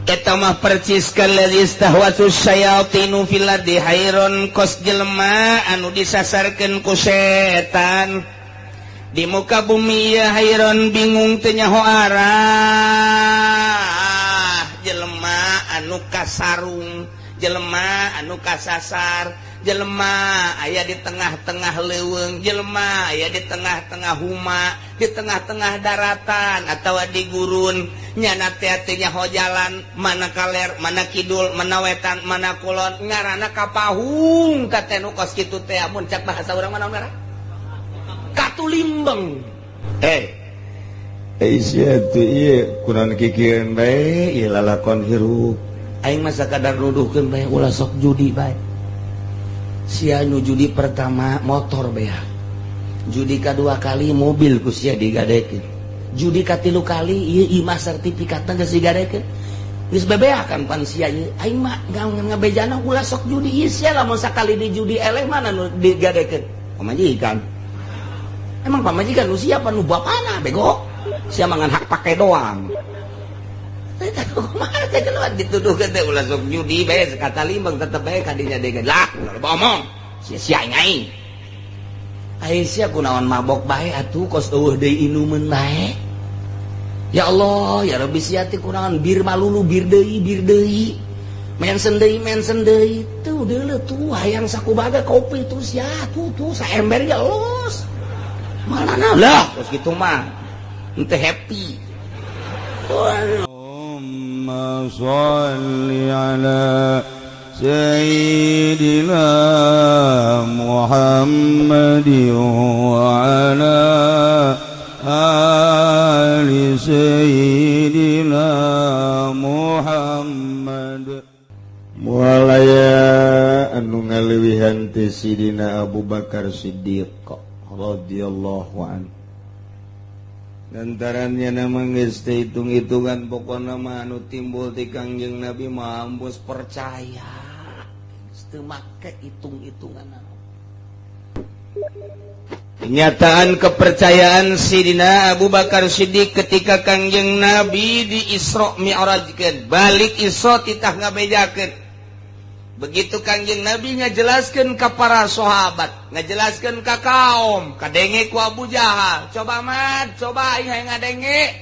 Eta mah percis kalladzi istahwatu syayatinu fil ardi hayron kos jelema anu disasarkeun ku setan di muka bumi ya hayron bingung teu nyaho arah jelema anu kasarung jelema anu kasasar jelema aya di tengah-tengah leuweung jelema aya di tengah-tengah huma di tengah-tengah daratan atawa di gurun nyana teh teu nyaho jalan mana kaler mana kidul mana wetan mana kulon ngaranna kapahung ka teh nu kos kitu teh amun cak bahasa urang mana ngaran katulimbeng sia teh ieu kunaon kikieun bae ieu lalakon hirup aing mah sakadar nuduhkeun bae ulah sok judi bae. Sia nu judi pertama motor beak, judi kadua kali mobil ku sia digadekeun, judi katilu kali ieu imah sertifikatna geus digadekeun, geus bebeakan pan sia ieu. Aing mah ngabejana ulah sok judi ieu sia lamun sakali di judi eleh mana nu digadekeun pamajikan. Emang pamajikan nu sia apa nu bapana bego, sia mangan hak pake doang. Kumaha teh keluar dituduhkeun teh ulah sok judi bae kata limbang tetep bae kadinya deui lah loba omong sia-sia aing. Ai sia kunaon mabok bae atuh kos eueuh deui inumeun bae. Ya Allah ya Rabbi sia teh kunaon bir malulu bir deui mensen deui tuh deuleu tuh hayang sakubaga kopi tuh sia tuh tuh saember ya los mana lah kos kitu mah henteu happy. Sholli ala sayyidina Muhammadin wa ala ali sayyidina Muhammad. Mualaya anu ngalewihan ti Sidina Abu Bakar Siddiq radhiyallahu anhu. Lantarannya nama geus teh hitung-hitungan pokona mah anu timbul ti Kangjeng Nabi mampus percaya. Geus teu make hitung-hitungan. Kenyataan kepercayaan Sidina Abu Bakar Siddiq ketika Kangjeng Nabi di Isra Mi'rajkeun, balik Isra titah ngabejakeun. Begitu Kangjeng Nabi ngajelaskeun ka para sahabat, ngajelaskeun ka kaum, kadenge ku Abu Jahal. Coba mat, coba aing hayang ngadenge.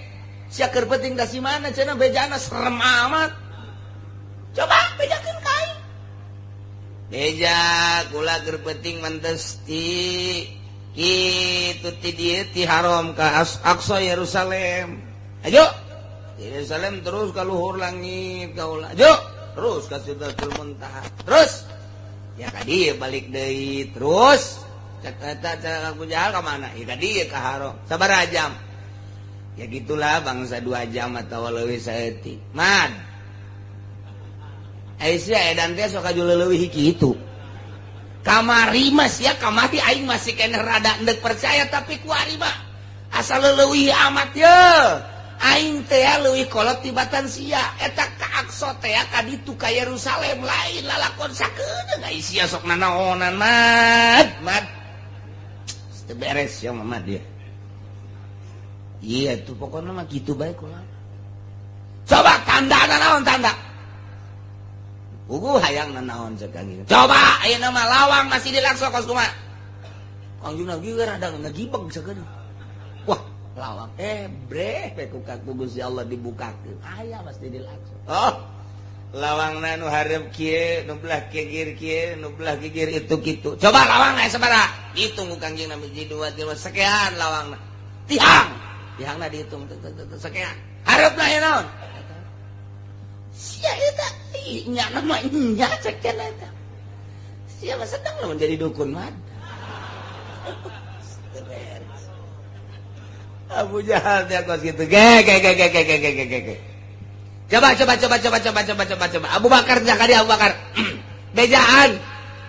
Sia keur penting da si mana cenah bejana serem amat. Coba bejakeun ka aing. Beja kula keur penting mentes ti kitu ti dieu ti haram ka Aqsa Yerusalem. Ayo. Yerusalem terus ka luhur langit ka ulah. Ayo. Terus ka Sidratul Muntaha. Terus ya ka dieu balik deui terus cek eta cek Abu Jahal ka mana? Ya ka dieu ka haram. Sabaraha jam? Ya gitulah bangsa 2 jam atau leuwih saeutik. Mad. Ai sia edan teh sok aju leuwih kitu. Kamari mah sia kamari aing masih keneh rada endek percaya tapi kuari mah asal leuwih amat ye. Aing teh leuwih kolot tibatan sia eta ka Aqsa teh ka ditu ka Yerusalem lain lalakon sakedeung ai sia sok nanaonan mad mad teu beres sia mah dia. Iya tuh pokokna mah kitu bae kula. Coba tanda naon tanda. Ugu hayang nanaon cek Kangjeng. Coba ayeuna mah lawang masih dilakso kos kumaha. Kangjeng Nabi rada ngagibeg sakedeung. Wah lawang breh ku Gusti Allah dibukakeun aya pasti dilakso. Oh lawangna nu hareup kieu nu belah gigir kieu nu belah gigir itu kitu. Coba lawangna sabaraha dihitung ku Kangjeng Nabi 2 3 sekian lawangna. Tihang tihangna dihitung sekian. Hareupna aya naon? Sia eta nya nama nya cek cenah eta. Sia mah sedang lamun jadi dukun mah. Abu Jahal dia kos gitu. Ge ge ge ge ge ge ge ge. Coba coba coba coba coba coba coba coba. Abu Bakar jakadi Abu Bakar. Bejaan.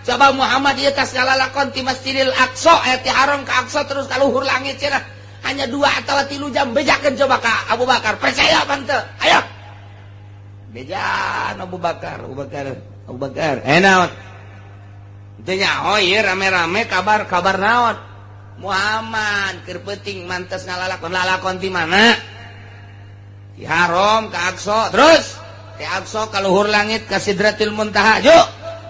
Coba Muhammad ieu tas ngalalakon ti Masjidil Aqsa aya ti haram ka Aqsa terus ka luhur langit cenah. Hanya 2 atau 3 jam bejakeun coba ka Abu Bakar. Percaya apa henteu? Ayo. Bejaan Abu Bakar, Abu Bakar, Abu Bakar. Naon? Teu nyaho ieu rame-rame kabar-kabar naon? Muhammad keur peuting mantes ngalalakon lalakon ti mana? Di haram ka Aqsa terus Ti Aqsa ka luhur langit ka Sidratil Muntaha yuk.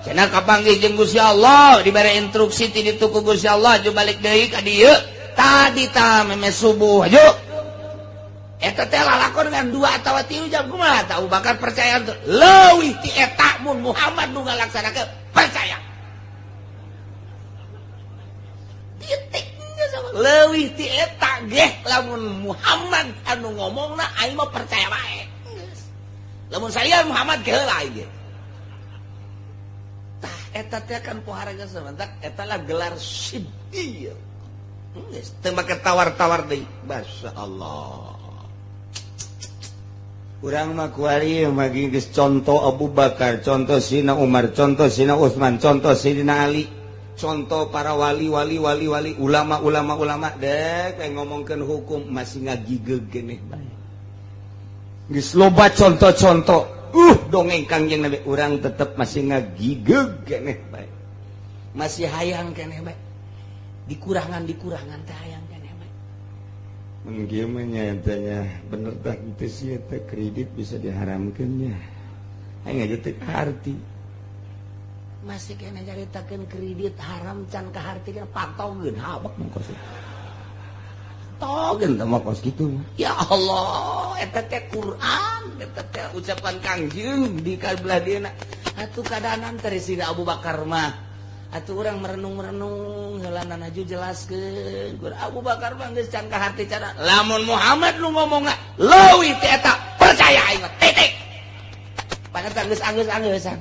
Cenah kapanggih jeung Gusti Allah dibere instruksi ti ditu ku Gusti Allah ju balik deui ka dieu. Tadi ta meme subuh yuk. Eta teh lalakon ngan 2 atawa 3 jam kumaha tah Abu Bakar percaya leuwih ti eta mun Muhammad nu ngalaksanakeun percaya. Titik leuwih ti eta geh lamun Muhammad anu ngomongna aing mah percaya bae. Lamun saya Muhammad ge heula aing ge. Tah eta teh kan pohara geus samantak eta lah gelar siddiq. Geus teu make tawar-tawar deui. Masyaallah. Urang mah kuari mah geus contoh Abu Bakar, contoh Sina Umar, contoh Sina Utsman, contoh Sidina Ali, contoh para wali wali wali wali, ulama ulama ulama dek kayak ngomongkeun hukum masih ngagigeg geneh bae. Geus loba contoh-contoh. Dongeng Kangjeng Nabi urang tetep masih ngagigeg geneh bae. Masih hayang keneh bae. Dikurangan-dikurangan teh hayang keneh bae. Mun kieu mah nya tanya bener tah teu sih eta kredit bisa diharamkeun nya. Aing aja teu kaharti. Masih kena nyaritakeun kredit haram can kaharti kana patogeun habek mun kos. Togeun teh mah kos kitu. Ya Allah, eta teh Quran, eta teh ucapan Kangjeng di kabelah dieuna. Atuh kadanan teh Sina Abu Bakar mah. Atuh urang merenung-merenung heulana aju jelaskeun. Abu Bakar mah geus can kaharti cara. Lamun Muhammad nu ngomongna leuwih ti eta percaya aing mah titik. Pangetan geus anggeus-anggeusan.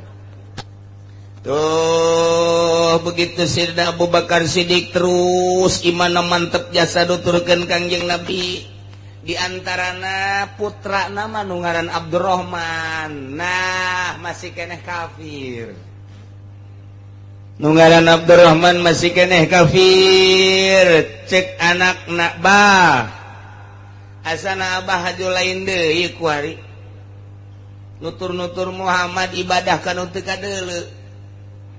Tuh begitu Sidina Abu Bakar Siddiq terus imana mantep jasa nuturkeun Kangjeng Nabi. Di antarana putra nama nu ngaran Abdurrahman. Nah, masih keneh kafir. Nu ngaran Abdurrahman masih keneh kafir. Cek anakna bah. Asana abah haju lain deui kuari. Nutur-nutur Muhammad ibadah ka nu teu kadeuleu.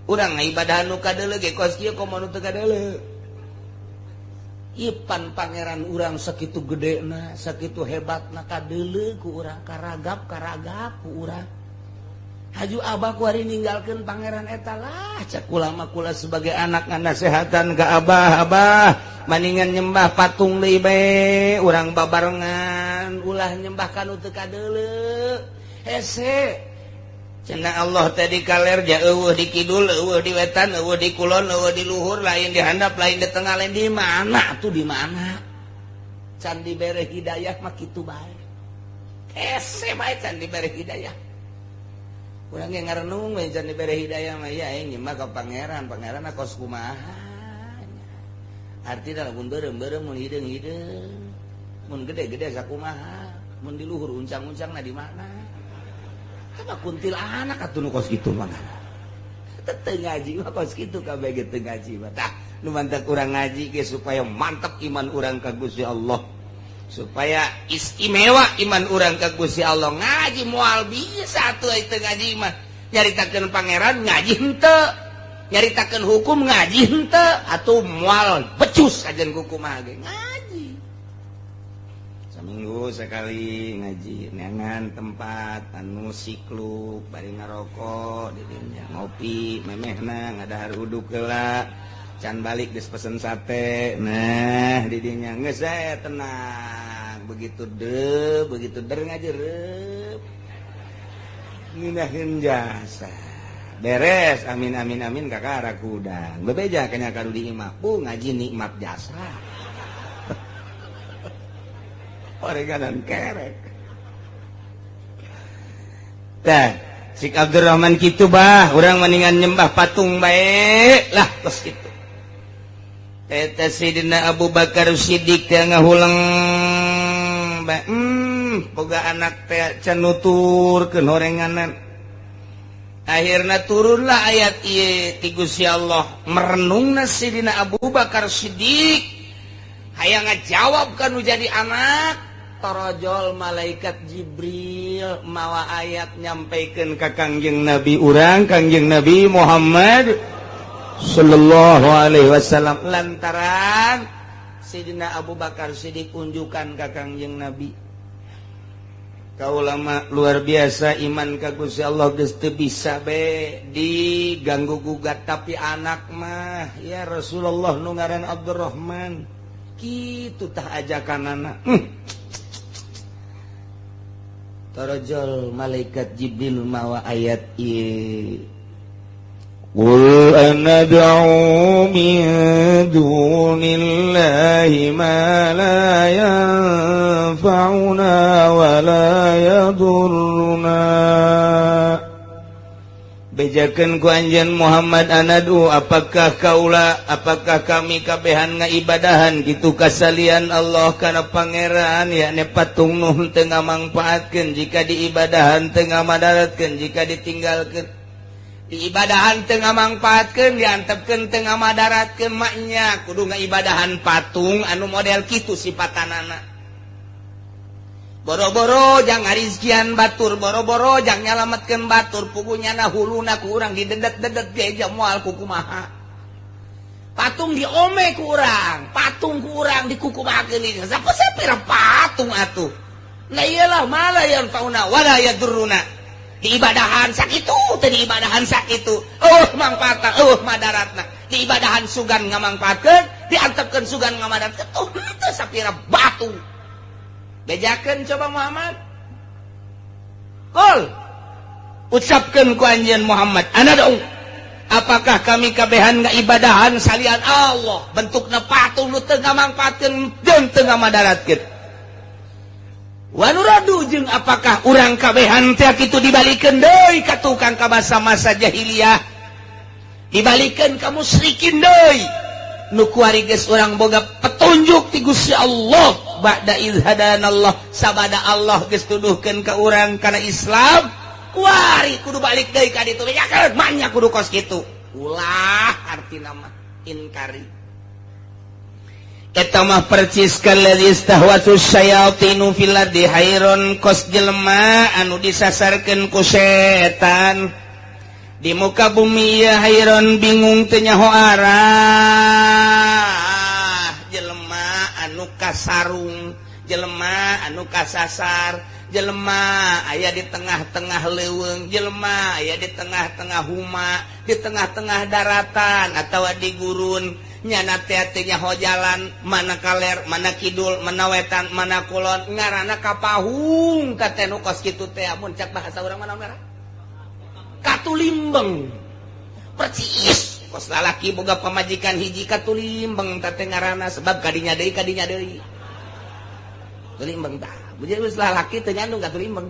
Urang ibadah nu kadeuleu ge kos kieu komo nu teu kadeuleu. Ipan pangeran urang sakitu gedena, sakitu hebatna kadeuleu ku urang karagap-karagap ku urang. Haju abah ku ari ninggalkeun pangeran eta lah cek kula mah kula sebagai anak nganasehatan ka abah, abah maningan nyembah patung deui bae urang babarengan ulah nyembah ka nu teu kadeuleu. Hese Cenah Allah tadi kaler ja eueuh di kidul, eueuh di wetan, eueuh di kulon, eueuh di luhur, lain di handap, lain di tengah, lain di mana tuh di mana? Can dibere hidayah mah kitu bae. Hese bae can dibere hidayah. Urang ge ngarenung we can dibere hidayah mah ya aing nyembah ka pangeran, pangeran kos kumaha. Artina lamun beureum-beureum mun hideung-hideung, mun gede-gede sakumaha, mun di luhur uncang-uncangna di mana? Apa kuntil anak atuh nu kos kitu mah. Teu ngaji mah kos kitu kabeh ge teu ngaji mah. Tah nu mantep urang ngaji ge supaya mantep iman urang ka Gusti Allah. Supaya istimewa iman urang ka Gusti Allah. Ngaji moal bisa atuh teu ngaji mah. Nyaritakeun pangeran ngaji henteu. Nyaritakeun hukum ngaji henteu atuh moal becus ajen kumaha ge ngaji. Seminggu sekali ngaji neangan tempat anu sikluk bari ngarokok di dinya ngopi memehna ngadahar uduk heula can balik geus pesen sate nah di dinya geus tenang begitu de begitu der ngajereup ngeunaheun jasa beres amin amin amin kakara kudang bebeja kanya ka di imah bu ngaji nikmat jasa oreganan kerek. Tah, Sik Abdurrahman kitu bah, urang mendingan nyembah patung bae lah kos kitu. Eta Sidina Abu Bakar Siddiq teh ngahuleng bae. Boga anak teh can nuturkeun horenganan. Akhirna turunlah ayat ieu ti Gusti Allah, merenungna Sidina Abu Bakar Siddiq. Hayang ngajawab kan nu jadi anak. Torojol malaikat Jibril mawa ayat nyampaikan ka Kangjeng Nabi urang Kangjeng Nabi Muhammad sallallahu alaihi wasallam lantaran Sidina Abu Bakar Siddiq unjukan ka Kangjeng Nabi. Kaulama luar biasa iman ka Gusti Allah geus teu bisa be diganggu gugat, tapi anak mah ya Rasulullah nu ngaran Abdurrahman kitu tah ajakanana. Tarajal malaikat Jibril mawa ayat ieu. Qul anad'u min dunillahi ma la yanfa'una wa la yadurruna. Bejakeun ku anjeun Muhammad anadu, apakah kaula, apakah kami kabehan ngaibadahan kitu kasalian Allah kana pangeran, yakni patung nu teu ngamangpaatkeun jika diibadahan, teu ngamadaratkeun jika ditinggalkeun. Diibadahan teu ngamangpaatkeun, diantepkeun teu ngamadaratkeun, maknya kudu ngaibadahan patung anu model kitu sipatanana. Boro-boro jang ngarizkian batur, boro-boro jang nyalametkeun batur, pugunya na huluna ku urang didedet-dedet ge moal ku kumaha. Patung diome ku urang, patung ku urang dikukumakeun ieu. Sapira patung atuh. Nah iyalah mala yanfauna wala yadurruna. Diibadahan sakitu teh, diibadahan sakitu eueuh mangpaatna, eueuh madaratna. Diibadahan sugan ngamangpaatkeun, diantepkeun sugan ngamadaratkeun, tuh teu sapira batu. Bejakeun coba Muhammad. Qul, ucapkeun ku anjeun Muhammad, anad'u, apakah kami kabehan ngaibadahan salian Allah bentukna patung nu teu ngamangpaatkeun jeung teu ngamadaratkeun. Wanuradu jeung apakah urang kabehan teh kitu dibalikeun deui ka tukang ka masa-masa jahiliyah, dibalikeun ka musyrikin deui nu kuari geus urang boga petunjuk ti Gusti Allah ba'da idz hadanallah, sabada Allah geus tuduhkeun ka urang kana Islam, kuari kudu balik deui ka ditu, bejakeun manya kudu kos kitu. Ulah artina mah inkari. Eta mah percis kalladzi istahwatu syayatinu fil ardi hayron, kos jelema anu disasarkeun ku setan di muka bumi ya hayron, bingung teu nyaho arah. Jelema anu kasarung, jelema anu kasasar, jelema aya di tengah-tengah leuweung, jelema aya di tengah-tengah huma, di tengah-tengah daratan atawa di gurun. Nyana teh teu nyaho jalan, mana kaler, mana kidul, mana wetan, mana kulon, ngaranna kapahung ka teh nu kos kitu teh amun cak bahasa urang mana ngaranna? Katulimbeng. Percis kos lalaki boga pamajikan hiji katulimbeng teh ngaranna, sebab kadinya deui kadinya deui. Tulimbeng tah. Bujur geus lalaki teu nyandung katulimbeng.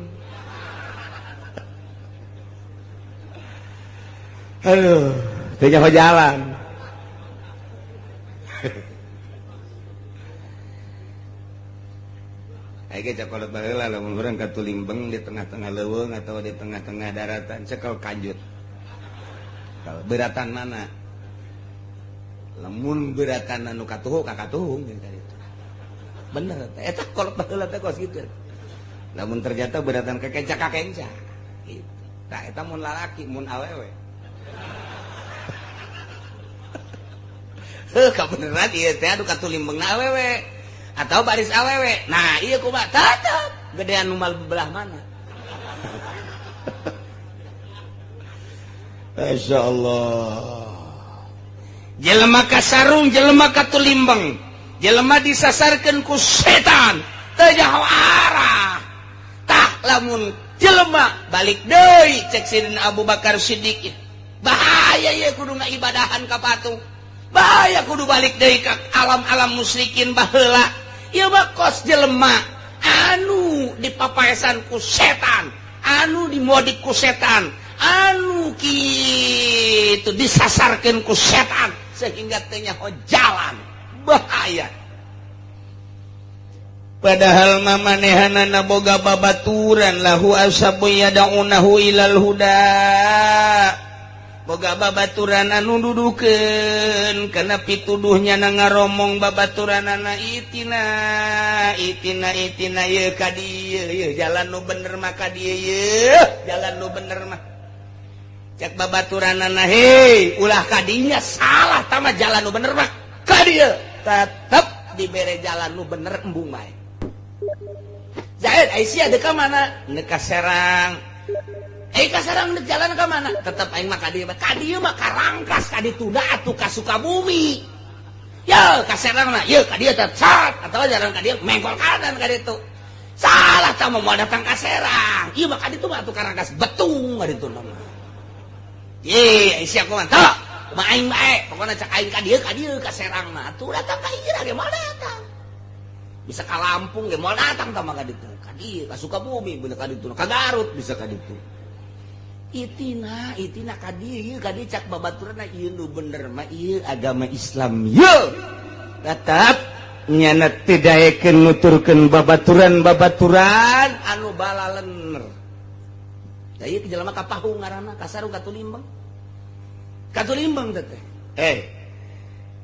Aduh, teu nyaho jalan. Ayo cakolot baheula lamun urang katulimbeng di tengah-tengah leuweung atau di tengah-tengah daratan, cekel kanjut. Kalau beratan mana? Lamun beratan anu katuhu ka katuhung jeung ka ditu. Bener teh eta kolot baheula teh kos kitu. Lamun ternyata beratan kakenca kakenca. Gitu. Tah eta mun lalaki mun awewe. Heuh kabeneran ieu teh anu katulimbengna awewe atau baris awewe. Nah ieu kumaha tetep gedean nu belah mana. Masyaallah. Jelema kasarung, jelema katulimbeng, jelema disasarkeun ku setan, teu nyaho arah. Tah lamun jelema balik deui cek Sidina Abu Bakar Siddiq, bahaya ieu kudu ngaibadahan ka patung. Bahaya kudu balik deui ka alam-alam musyrikin baheula. Ieu mah kos jelema anu dipapaesan ku setan, anu dimodik ku setan, anu kitu disasarkeun ku setan sehingga teu nyaho jalan. Bahaya. Padahal mamanehanana boga babaturan lahu asabu yad'unahu ilal huda. Boga babaturan anu dudukeun kana pituduhnya na ngaromong babaturanana itina itina itina ye ka dieu ye jalan nu bener mah ka dieu ye jalan nu bener mah cek babaturanana hei ulah ka dinya salah tama jalan nu bener mah ka dieu tetep dibere jalan nu bener embung bae. Zaid Aisyah deuk ka mana? Deuk ka Serang. Ka Serang deuk jalan ka mana? Tetep aing mah ka dieu. Ka dieu mah ka Rangkas, ka ditu da atuh ka Sukabumi. Ye ka Serang mah, ye ka dieu teh sat atawa jalan ka dieu mengkol kanan ka ditu. Salah tah mau datang ka Serang. Ieu mah ka ditu mah atuh ka Rangkas Betung ka ditu mah. Ye Aisyah kumaha? Tah, mah aing bae. Pokona cak aing ka dieu ka Serang mah atuh datang ka ieu ge moal datang. Bisa ka Lampung ge moal datang tah mah ka ditu. Ka dieu ka Sukabumi bener ka ditu, ka Garut bisa ka ditu. Itina itina ka dieu ka dieu cak babaturna ieu nu bener mah ieu agama Islam ieu. Tetep nyana teu daekeun nuturkeun babaturan-babaturan anu balalener. Da ieu jelema ka pahung ngaranna kasarung katulimbeng. Katulimbeng teh.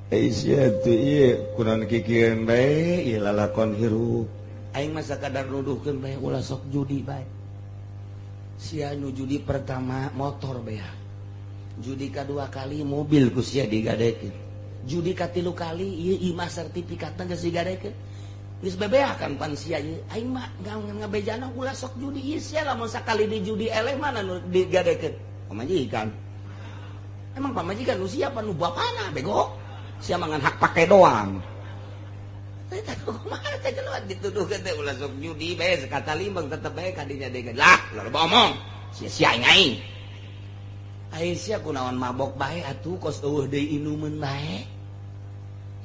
Aisyah teh ieu kunaon kikieun bae ieu lalakon hirup. Aing mah sakadar nuduhkeun bae ulah sok judi bae. Sia nu judi pertama motor bea. Judi kadua kali mobil ku sia digadekeun. Judi katilu kali ieu imah sertifikatna geus digadekeun. Geus bebeakan pan sia ieu. Aing mah ngabejana ulah sok judi ieu sia lamun sakali di judi eleh mana nu digadekeun? Pamajikan. Emang pamajikan nu siapa nu bapana bego? Sia mangan hak pake doang. Eta kumaha teh keluar dituduhkeun teh ulah sok judi bae sakata limbang tetep bae kadinya deui. Lah, loba omong. Sia-sia aing aing. Aisyah kunaon mabok bae atuh kos eueuh deui inumeun bae.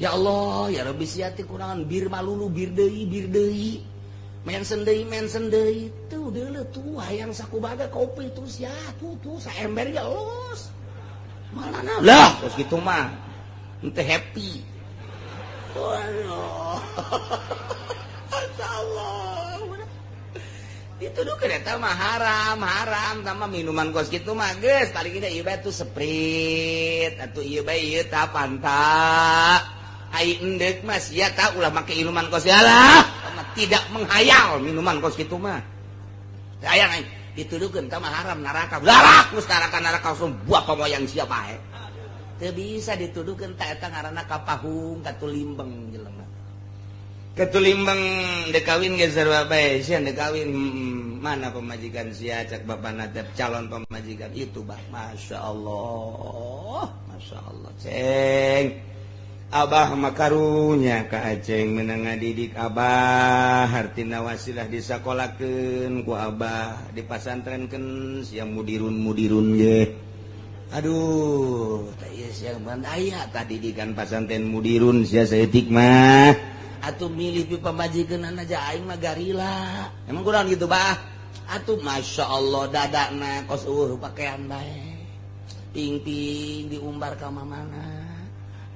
Ya Allah, ya Rabbi sia teh kunaon bir malulu bir deui bir deui. Mensen deui tuh deuleu tuh hayang sakubaga kopi tuh sia tuh tuh saember ya los. Malana lah kos kitu mah. Henteu happy. Waduh. Allah. Dituduhkeun eta mah haram, haram sama minuman kos kitu mah geus paling ge ieu bae tuh Sprite atuh ieu bae ieu tah Fanta. Ai endek mah sia tah ulah make minuman kos lah. Tidak menghayal minuman kos kitu mah. Hayang aing dituduhkeun tah mah haram neraka. Lah geus neraka-neraka langsung buah pamoyang sia bae. Teu bisa dituduhkeun ta eta ngaranna kapahung katulimbeng jelema. Katulimbeng deuk kawin ge sarua bae sia deuk kawin mana pamajikan sia cak bapana teh calon pamajikan itu bah masyaallah masyaallah ceng abah mah karunya ka aceng meunang ngadidik abah hartina wasilah disakolakeun ku abah dipasantrenkeun sia mudirun-mudirun ge. Aduh, teh ieu sia mun aya tadidikan pasantren mudirun sia saeutik mah. Atuh milih pi pamajikeunana aja aing mah garila. Emang kurang gitu bah? Atuh masyaallah dadana kos eueuh pakaian bae. Ping-ping diumbar ka mamana.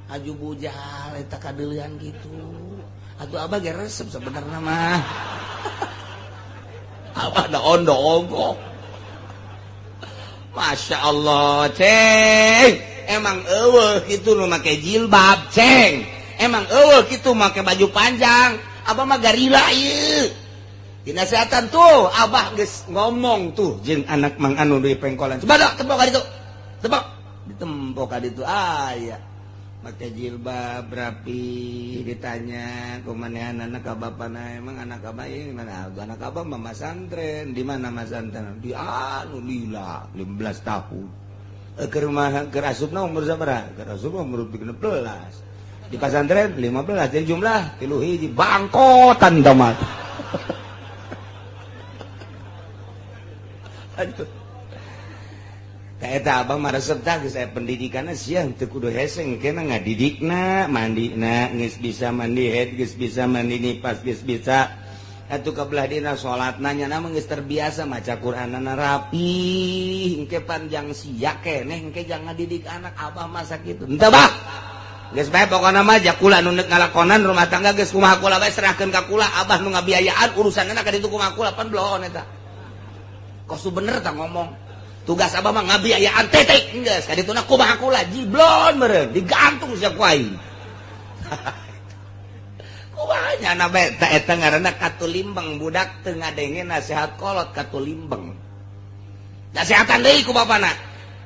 Aju bujal eta kadeulean kitu. Atuh abah ge resep sebenarna mah. Abah da ondo ongkok. Masya Allah ceng emang eueuh kitu nu make jilbab ceng emang eueuh kitu make baju panjang abah mah garila ieu dinasehatan tuh abah geus ngomong tuh jeung anak mang anu di pengkolan coba dak tepok ka ditu tepok ditempok ka ditu aya make jilbab rapi ditanya kumanehan anak ka bapana emang anak abah ieu mana anak abah mah masantren di mana masantren di anu lila 15 tahun keur mah keur asupna umur sabaraha keur asupna umur 16 di pasantren 15 jadi jumlah 3 hiji bangkotan tamat. Aduh. Eta abah mah resep tah geus aya pendidikanna sia teu kudu hese engkena ngadidikna mandina geus bisa mandi head geus bisa mandi nipas geus bisa atuh ka belah dina salatna nya mah geus terbiasa maca Qur'anana rapi engke panjang sia keneh engke jangan ngadidik anak abah mah sakitu henteu bah geus bae pokona mah ja kula nu neuk ngalakonan rumah tangga geus kumaha kula bae serahkeun ka kula abah nu ngabiayaan urusanna ka ditu kumaha kula pan bloon eta kos bener tah ngomong tugas abah mah ngabiayaan titik geus ka dituna kumaha kula jiblon meureun digantung sia ku aing. Kumaha nya bae ta eta ngaranna katulimbeng budak teu ngadenge nasihat kolot katulimbeng. Nasihatan deui ku bapana.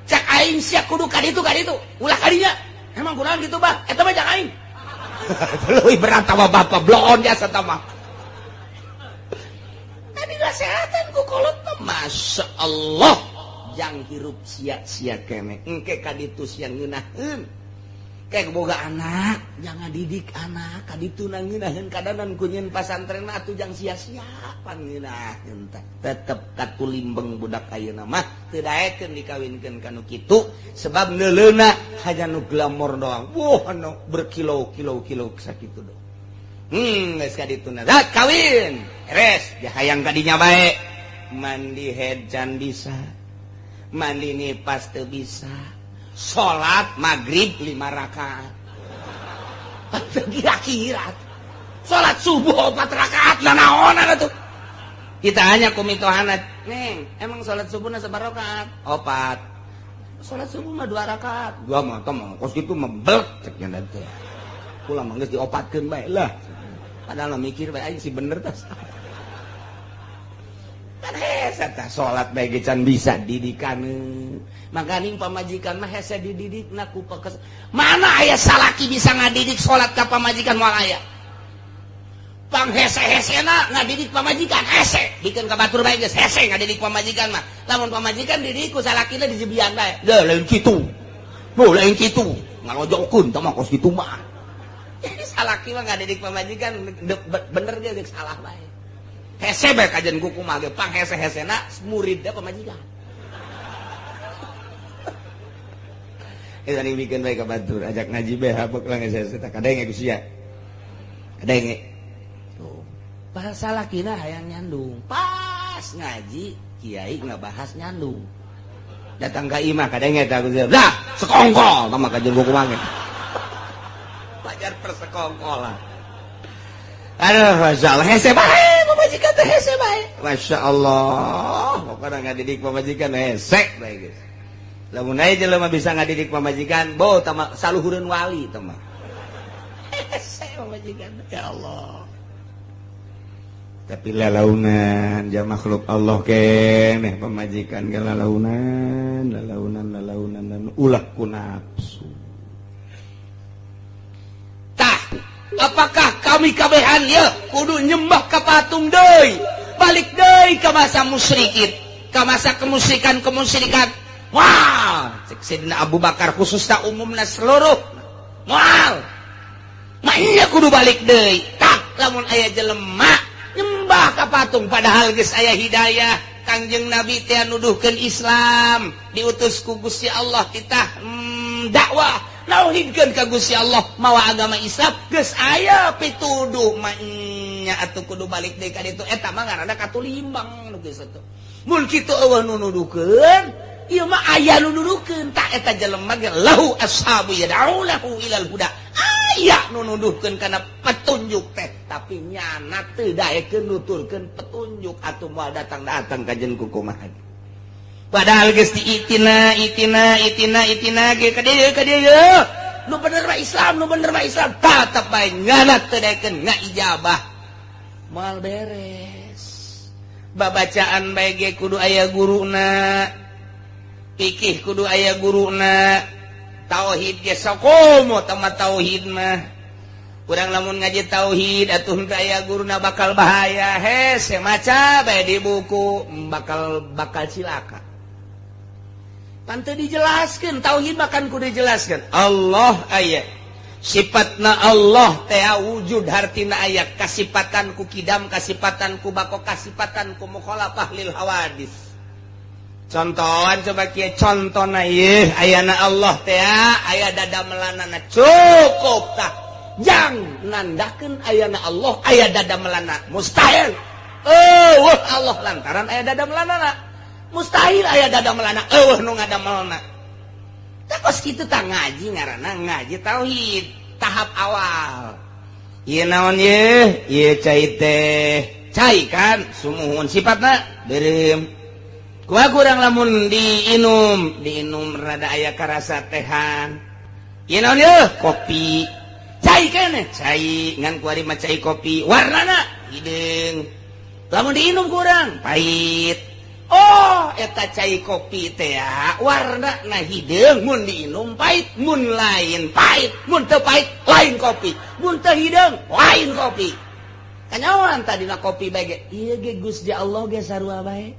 Cak aing sia kudu ka ditu ulah ka dinya. Emang kurang gitu bah eta mah cak aing. Leuwih berat tah bapak bloon jasa tah mah. Dinasehatan ku kolot mah Masya Allah jang hirup sia-sia kene engke ka ditu sia ngeunaheun kayak boga anak jangan didik anak kaditu ngeunaheun kadanan ku nyeun pasantren mah atuh jang sia-sia pangeunaheun teh tetep katulimbeng budak ayeuna mah teu daekeun dikawinkeun ka nu kitu sebab neuleuna hanya nu glamor doang wah nu berkilo-kilo-kilo sakitu doang geus kadituna dah kawin beres hayang kadinya bae mandi head can bisa mandi nipas teu bisa salat maghrib 5 rakaat kira-kira salat subuh 4 rakaat lah naonan atuh kita hanya kumitohana neng emang salat subuhna sabaraha rakaat 4 salat subuh mah 2 rakaat gua mah teh mah kos kitu mah bel cek nya teh kula mah geus diopatkeun bae lah padahal mikir bae aing si bener teh kan hese tah salat bae ge can bisa didikaneun makaning pamajikan mah hese dididikna ku pekes mana aya salaki bisa ngadidik salat ka pamajikan moal aya pang hese-hesena ngadidik pamajikan hese bikeun ka batur bae geus hese ngadidik pamajikan mah lamun pamajikan didik ku salakina dijebian bae deuh lain kitu oh lain kitu ngalojokeun tah mah kos kitu mah jadi salaki mah ngadidik pamajikan bener ge geus salah bae hese bae kajian ku kumaha ge pang hese-hesena muridna pamajikan eta ning bikin bae ka batur ajak ngaji bae habek lah geus hese tah kadenge ku sia kadenge tuh bahasa salakina hayang nyandung pas ngaji kiai ngabahas nyandung datang ka imah kadenge tah ku sia lah sekongkol tah mah kajian ku kumaha pajar persekongkolan aduh Masya Allah hese bae pamajikan teh hese bae Masya Allah pokona ngadidik pamajikan hese bae geus lamun aya jelema bisa ngadidik pamajikan bo tama saluhureun wali tah mah hese pamajikan ya Allah tapi lalaunan ja makhluk Allah keneh pamajikan ge lalaunan lalaunan lalaunan ulah ku nafsu tah apakah kami kabehan ya kudu nyembah ka patung deui balik deui ka masa musyrikin ka masa kemusyrikan-kemusyrikan wah cek Sayyidina Abu Bakar khususna umumna seluruh moal mah kudu balik deui tah lamun aya jelema nyembah ka patung padahal geus aya hidayah Kangjeng Nabi teh nuduhkeun Islam diutus ku Gusti Allah titah dakwah nauhidkeun ka Gusti Allah mawa agama Islam geus aya pituduh mah nya atuh kudu balik deui ka ditu eta mah ngaranna katulimbang nu geus atuh mun kitu eueuh nu nuduhkeun ieu mah aya nu nuduhkeun tah eta jelema ge lahu ashabu yad'ulahu ilal huda aya nu nuduhkeun kana petunjuk teh tapi nyana teu daekeun nuturkeun petunjuk atuh moal datang-datang ka jeung kumaha padahal geus diitina itina itina itina ge ka dieu nu bener mah Islam nu bener mah Islam tetep bae nyana teu daekeun ngaijabah moal beres babacaan bae ge kudu aya guruna pikih kudu aya guruna tauhid ge sakomo tama tauhid mah urang lamun ngaji tauhid atuh henteu aya guruna bakal bahaya hese maca bae di buku bakal cilaka pan teu dijelaskeun tauhid mah kan kudu dijelaskeun Allah aya sifatna Allah teh wujud hartina aya kasipatan ku kidam kasipatan ku bako kasipatan ku mukhalafah lil hawadis contohan coba kieu contona ieu ayana Allah teh aya dada melanana cukup tah jang nandakeun ayana Allah aya dada melana mustahil eueuh Allah lantaran aya dada melanana mustahil aya dada melana eueuh nu ngadamelna tah kos kitu tah ngaji ngaranna ngaji tauhid tahap awal ieu naon ieu ieu cai teh cai kan sumuhun sifatna beureum kuah kurang lamun diinum rada aya karasa tehan ieu naon yeuh kopi cai keneh cai ngan kuari mah cai kopi warnana hideung lamun diinum kurang pahit oh eta cai kopi teh warnana hideung mun diinum pahit mun lain pahit mun teu pahit lain kopi mun teu hideung lain kopi Kanyawan tadi na kopi bae ge. Ieu ge Gusti Allah ge sarua bae.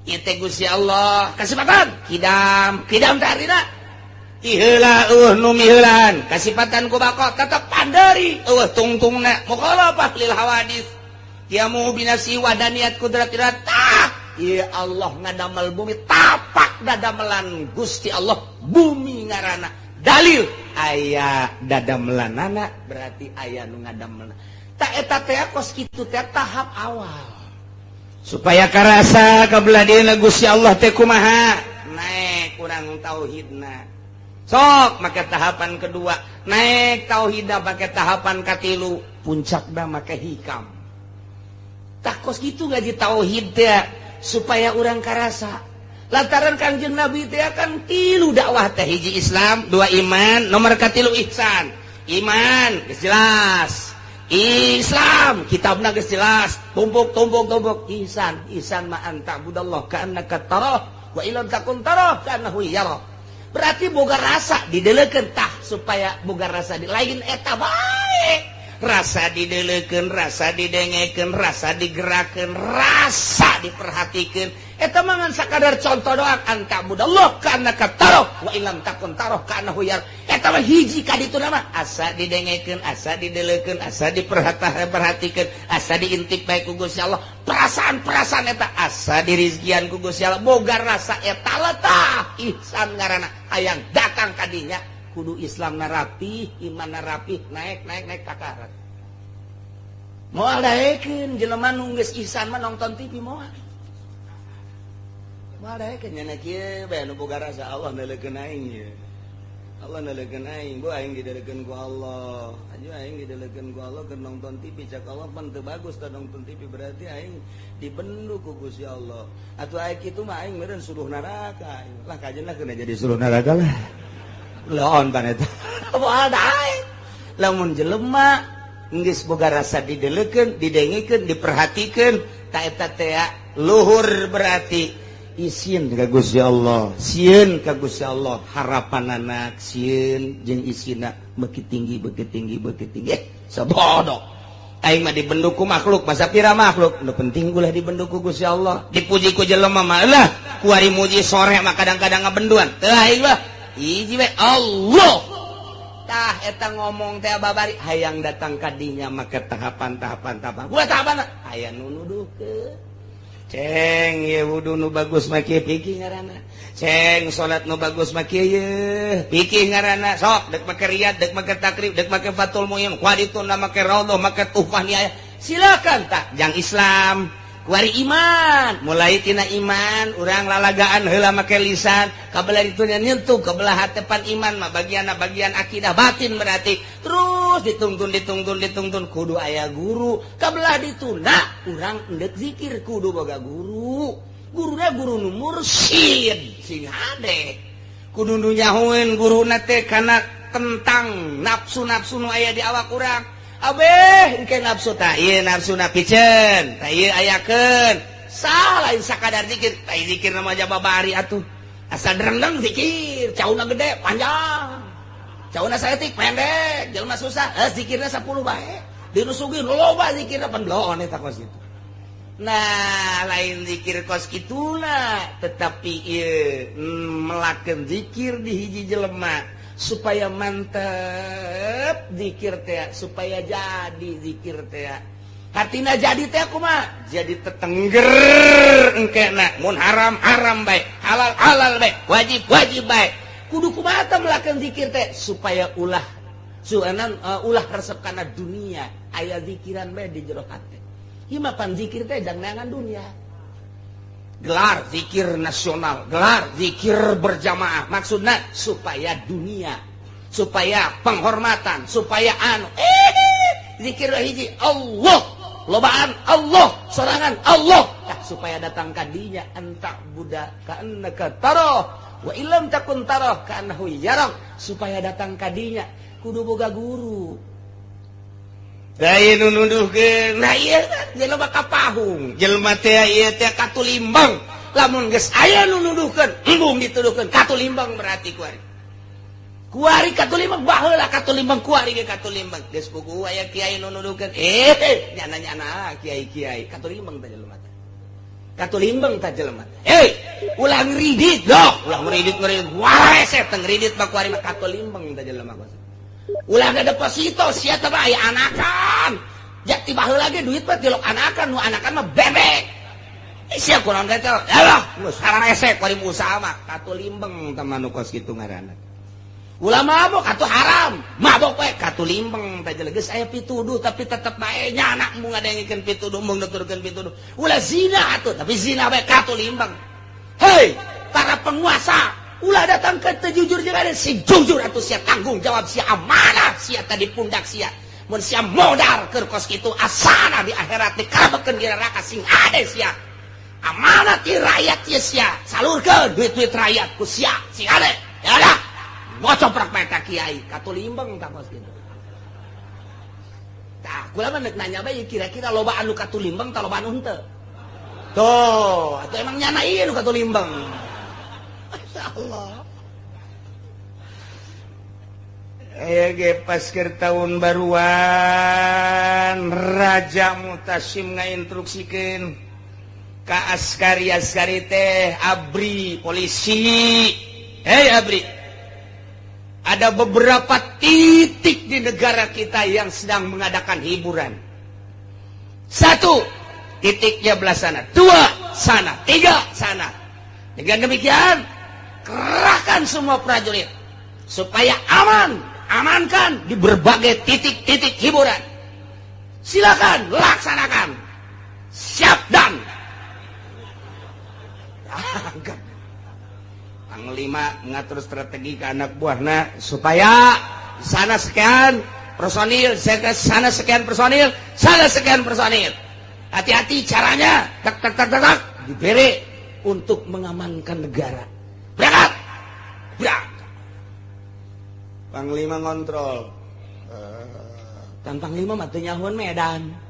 Ieu teh Gusti Allah kasipatan kidam, kidam teh artina tiheula eueuh nu miheulaan, kasipatan ku bako tetep panderi eueuh tungtungna mukhalafah lil hawadis. Kiamu binasi wadaniyat kudratina tah. Ieu Allah ngadamel bumi tapak dadamelan Gusti Allah bumi ngaranna. Dalil aya dadamelanana berarti aya nu ngadamelna. Tak eta teh kos kitu teh tahap awal supaya karasa kabelah dieuna Gusti Allah teh kumaha naek kurang tauhidna sok make tahapan kedua naek tauhidna make tahapan katilu puncakna make hikam. Tah kos kitu ngaji tauhid teh supaya urang karasa lantaran Kangjeng Nabi teh kan tilu dakwah teh hiji Islam dua iman nomor katilu ihsan. Iman geus jelas, Islam kitabna geus jelas, tumpuk tumpuk tumpuk. Ihsan, ihsan ma anta budallah ka'annaka tarah wa illam takun tarah ka'annahu yara. Berarti boga rasa didelekeun tah supaya boga rasa di lain eta bae. Rasa didelekeun, rasa didengekeun, rasa digerakeun, rasa diperhatikeun. Eta mah ngan sakadar contoh doang anta budallah ka'annaka tarah wa illam takun tarah ka'annahu yara. Eta mah hiji ka ditu mah asa didengekeun, asa didelekeun, asa diperhatikeun, asa diintip bae ku Gusti Allah. Perasaan-perasaan eta asa dirizkian ku Gusti Allah. Boga rasa eta letah ihsan ngaranna. Hayang datang ka dinya kudu Islam rapi, iman rapi, naik naik naik takarat. Moal daekeun jelema nu geus ihsan mah nonton TV moal. Moal daekeun nya kieu bae nu boga rasa Allah neuleukeun aing ye. Allah neuleukeun aing, bu aing didelekeun ku Allah. Aju aing didelekeun ku Allah keur nonton TV cak Allah pan teu bagus tah nonton TV berarti aing dibendu ku Gusti Allah. Atuh aing kitu mah aing meureun suluh neraka. Lah kajenna kena jadi suluh neraka lah. Laon pan eta. Moal daek. Lamun jelema geus boga rasa didelekeun, didengekeun, diperhatikeun, ta eta teh luhur berarti isin ka Gusti Allah, sieun ka Gusti Allah, harapan anak sieun jeung isina beuki tinggi, beuki tinggi, beuki tinggi. Sabodo. Aing mah dibendu ku makhluk, masa pira makhluk, nu penting ulah dibendu ku Gusti Allah. Dipuji ku jelema mah lah, kuari muji sore mah kadang-kadang ngabenduan. Teu aing mah hiji we Allah. Tah eta ngomong teh babari hayang datang ka dinya make tahapan-tahapan tahapan. Gua tahapan aya nu nuduhkeun. Ceng ye wudu nu bagus mah kieu pikir ngaranna. Ceng salat nu bagus mah kieu ye pikir ngaranna. Sok dek make riyad, dek make takrib, dek make fatul muin, kuadituna make raudhah, make tuhfah niaya. Silakan tah jang Islam. Kuari iman, mulai tina iman, urang lalagaan heula make lisan, kabelah ditu nyentuh kabelah hatepan iman mah bagian akidah batin berarti terus ditungtun ditungtun ditungtun kudu aya guru, kabelah dituna urang endek zikir kudu boga guru. Guruna guru nu mursyid sing hade. Kudu nu nyahoeun guruna teh kana tentang nafsu-nafsu nu aya di awak urang. Abeh engke nafsu ta ieu nafsuna piceun ta ieu ayakeun sah lain sakadar zikir ta zikir nama jababari atuh asa drendeng zikir cauna gede panjang cauna saeutik pendek jelema susah zikirna 10 bae dirusugi loba zikirna pan bloon eta kos kitu. Nah lain zikir kos kituna tetapi ieu melakeun zikir di hiji jelema supaya mantep zikir teh, supaya jadi zikir teh. Hatina jadi teh kumaha? Jadi tetengger engkena mun haram haram bae, halal halal bae, wajib wajib bae. Kudu kumaha teh melakeun zikir teh supaya ulah suanan ulah resep kana dunia, aya zikiran bae di jero hate. Ieu mah pan zikir teh jangan dunia. Gelar zikir nasional, gelar zikir berjamaah, maksudnya supaya dunia, supaya penghormatan, supaya anu zikir hiji Allah, lobaan Allah, sorangan Allah, tah supaya datang ka dinya anta buddha ka'annaka tarah wa illam takun tarah ka'annahu yarak, supaya datang ka dinya kudu boga guru. Lain nu nuduhkeun, nah ieu jelema kapahung, jelema teh ieu teh katulimbang. Lamun geus aya nu nuduhkeun, embung dituduhkeun katulimbang berarti ku ari. Kuari katulimbang baheula katulimbang kuari ge katulimbang. Geus puguh aya kiai nu nuduhkeun. Nyana-nyana kiai-kiai katulimbang teh jelema teh. Katulimbang teh jelema teh. Ulah ngridit doh, ulah ngridit-ngridit. Warese teh ngridit mah kuari mah katulimbang teh jelema. Ulah ada deposito sia teh mah aya anakan. Jati baheula ge duit mah tilok anakan, nu anakan mah bebek. Sia kurang teh. Alah, geus sararese kuari usaha mah katulimbang teh mah nu kos kitu ngaranna. Ulah mabok atuh haram, mabok we katulimbang teh geus aya pituduh tapi tetep bae nyana mung ngadengikeun pituduh mung nuturkeun pituduh. Ulah zina atuh tapi zina bae katulimbang. Hei, para penguasa, ulah datang ke teu jujur jeung ada sing jujur atuh sia tanggung jawab sia amanah sia tadi pundak sia. Mun sia modar keur kos kitu asana di akhirat dikabekeun di neraka sing ade sia. Amanah ti rakyat ieu sia, salurkeun duit-duit rakyat ku sia sing ade. Ya dah. Ngocoprak mata kiai katulimbang tak kos kitu. Tah, kula mah nek nanya bae kira-kira loba anu katulimbang ta loba anu henteu. Tuh, atuh emang nyana ieu nu katulimbang. Masyaallah. Aya ge pas keur taun baruan Raja Mutasim ngainstruksikeun ka askari-askari teh ABRI polisi. Hei ABRI, ada beberapa titik di negara kita yang sedang mengadakan hiburan. Satu, titiknya belah sana. Dua, sana. Tiga, sana. Dengan demikian, kerahkan semua prajurit supaya aman, amankan di berbagai titik-titik hiburan. Silakan laksanakan. Siap dan. Panglima ngatur strategi ke anak buahna supaya sana sekian personil, sana sekian personil, sana sekian personil. Hati-hati caranya, tak tak tak tak, tak diberi untuk mengamankan negara. Berangkat, berangkat. Panglima ngontrol. Kan Panglima mah teu nyahoan Medan.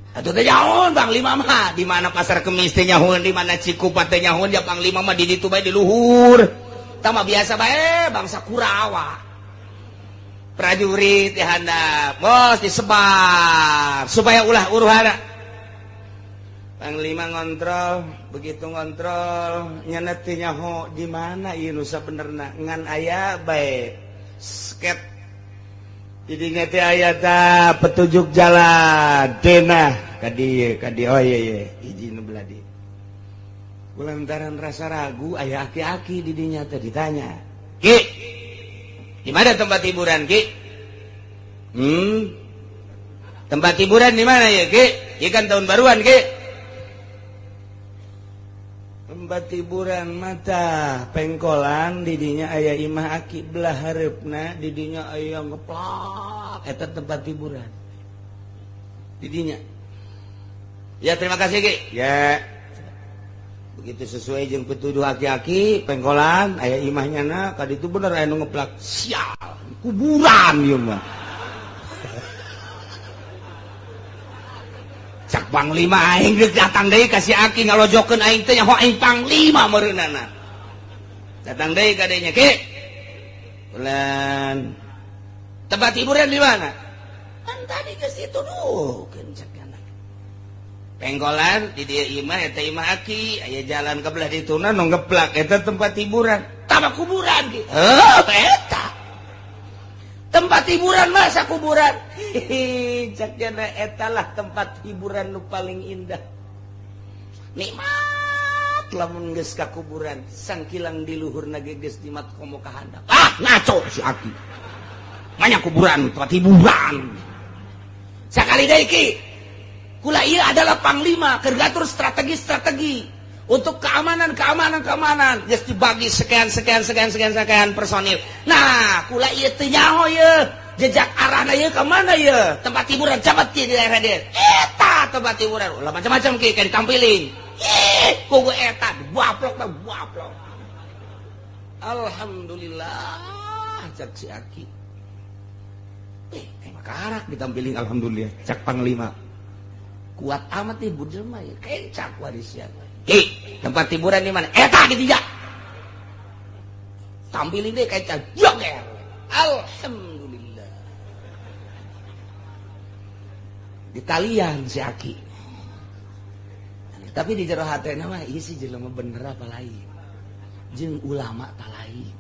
Atuh teh nyahoan Panglima mah di mana Pasar Kemis teh nyahoan, di mana Cikupa teh nyahoan, ya Panglima mah di ditu bae di luhur. Tah mah biasa bae bangsa Kurawa. Prajurit di handap, bos disebar supaya ulah uruhana. Panglima ngontrol, begitu ngontrol nyana teh nyaho di mana ieu nu sabenerna ngan aya bae sket. Jadi teh aya ta petunjuk jalan denah ka dieu ka dieu, oh iya iya hiji nu belah dieu. Kulantaran rasa ragu aya aki-aki di dinya teh ditanya, "Ki, di mana tempat hiburan, Ki?" Tempat hiburan di mana ya, Ki? Ieu kan tahun baruan, Ki. Tempat hiburan mata pengkolan didinya aya imah aki belah hareupna didinya aya ngeplak eta tempat hiburan didinya. Ya terima kasih Ki. Ya begitu sesuai jeung pituduh aki-aki pengkolan aya imahnya na ka ditu bener aya nu ngeplak sial kuburan ieu mah. Cak Panglima aing geus datang deui ka si aki ngalojokeun aing teh nyaho aing Panglima meureunana. Datang deui ka dinya Ki. Bulan tempat hiburan di mana? Kan tadi geus dituduhkeun cak anak. Pengkolan di dieu imah eta imah aki aya jalan ke belah dituna nu ngeplak eta tempat hiburan. Tama kuburan Ki. Heuh eta. Tempat hiburan masa kuburan. Hihi, cak jana etalah tempat hiburan nu paling indah. Nikmat lamun geus ka kuburan, sangkilang di luhurna ge geus dimat komo ka handap. Ah, ngaco si aki. Banyak kuburan, tempat hiburan. Sakali deui Ki. Kula ieu adalah panglima keur ngatur strategi-strategi untuk keamanan, keamanan, keamanan. Geus dibagi sekian, sekian, sekian, sekian, sekian personil. Nah, kula ieu teu nyaho ieu. Jejak arahna ieu ka mana ieu? Tempat hiburan cabat di daerah dieu. Eta tempat hiburan. Ulah macam-macam Ki kayak ditampilin. Ih, kugu eta dibaplok teh baplok. Alhamdulillah cak si aki. Makarak ditampilin alhamdulillah cak panglima. Kuat amat nih budel mah ya. Kencak warisnya. Ki, tempat hiburan di mana? Eta gitu ya. Tampilin deh kayak joger. Alhamdulillah. Ditalian si Aki. Tapi di jero hatena mah ieu si jelema bener apa lain. Jeung ulama ta lain.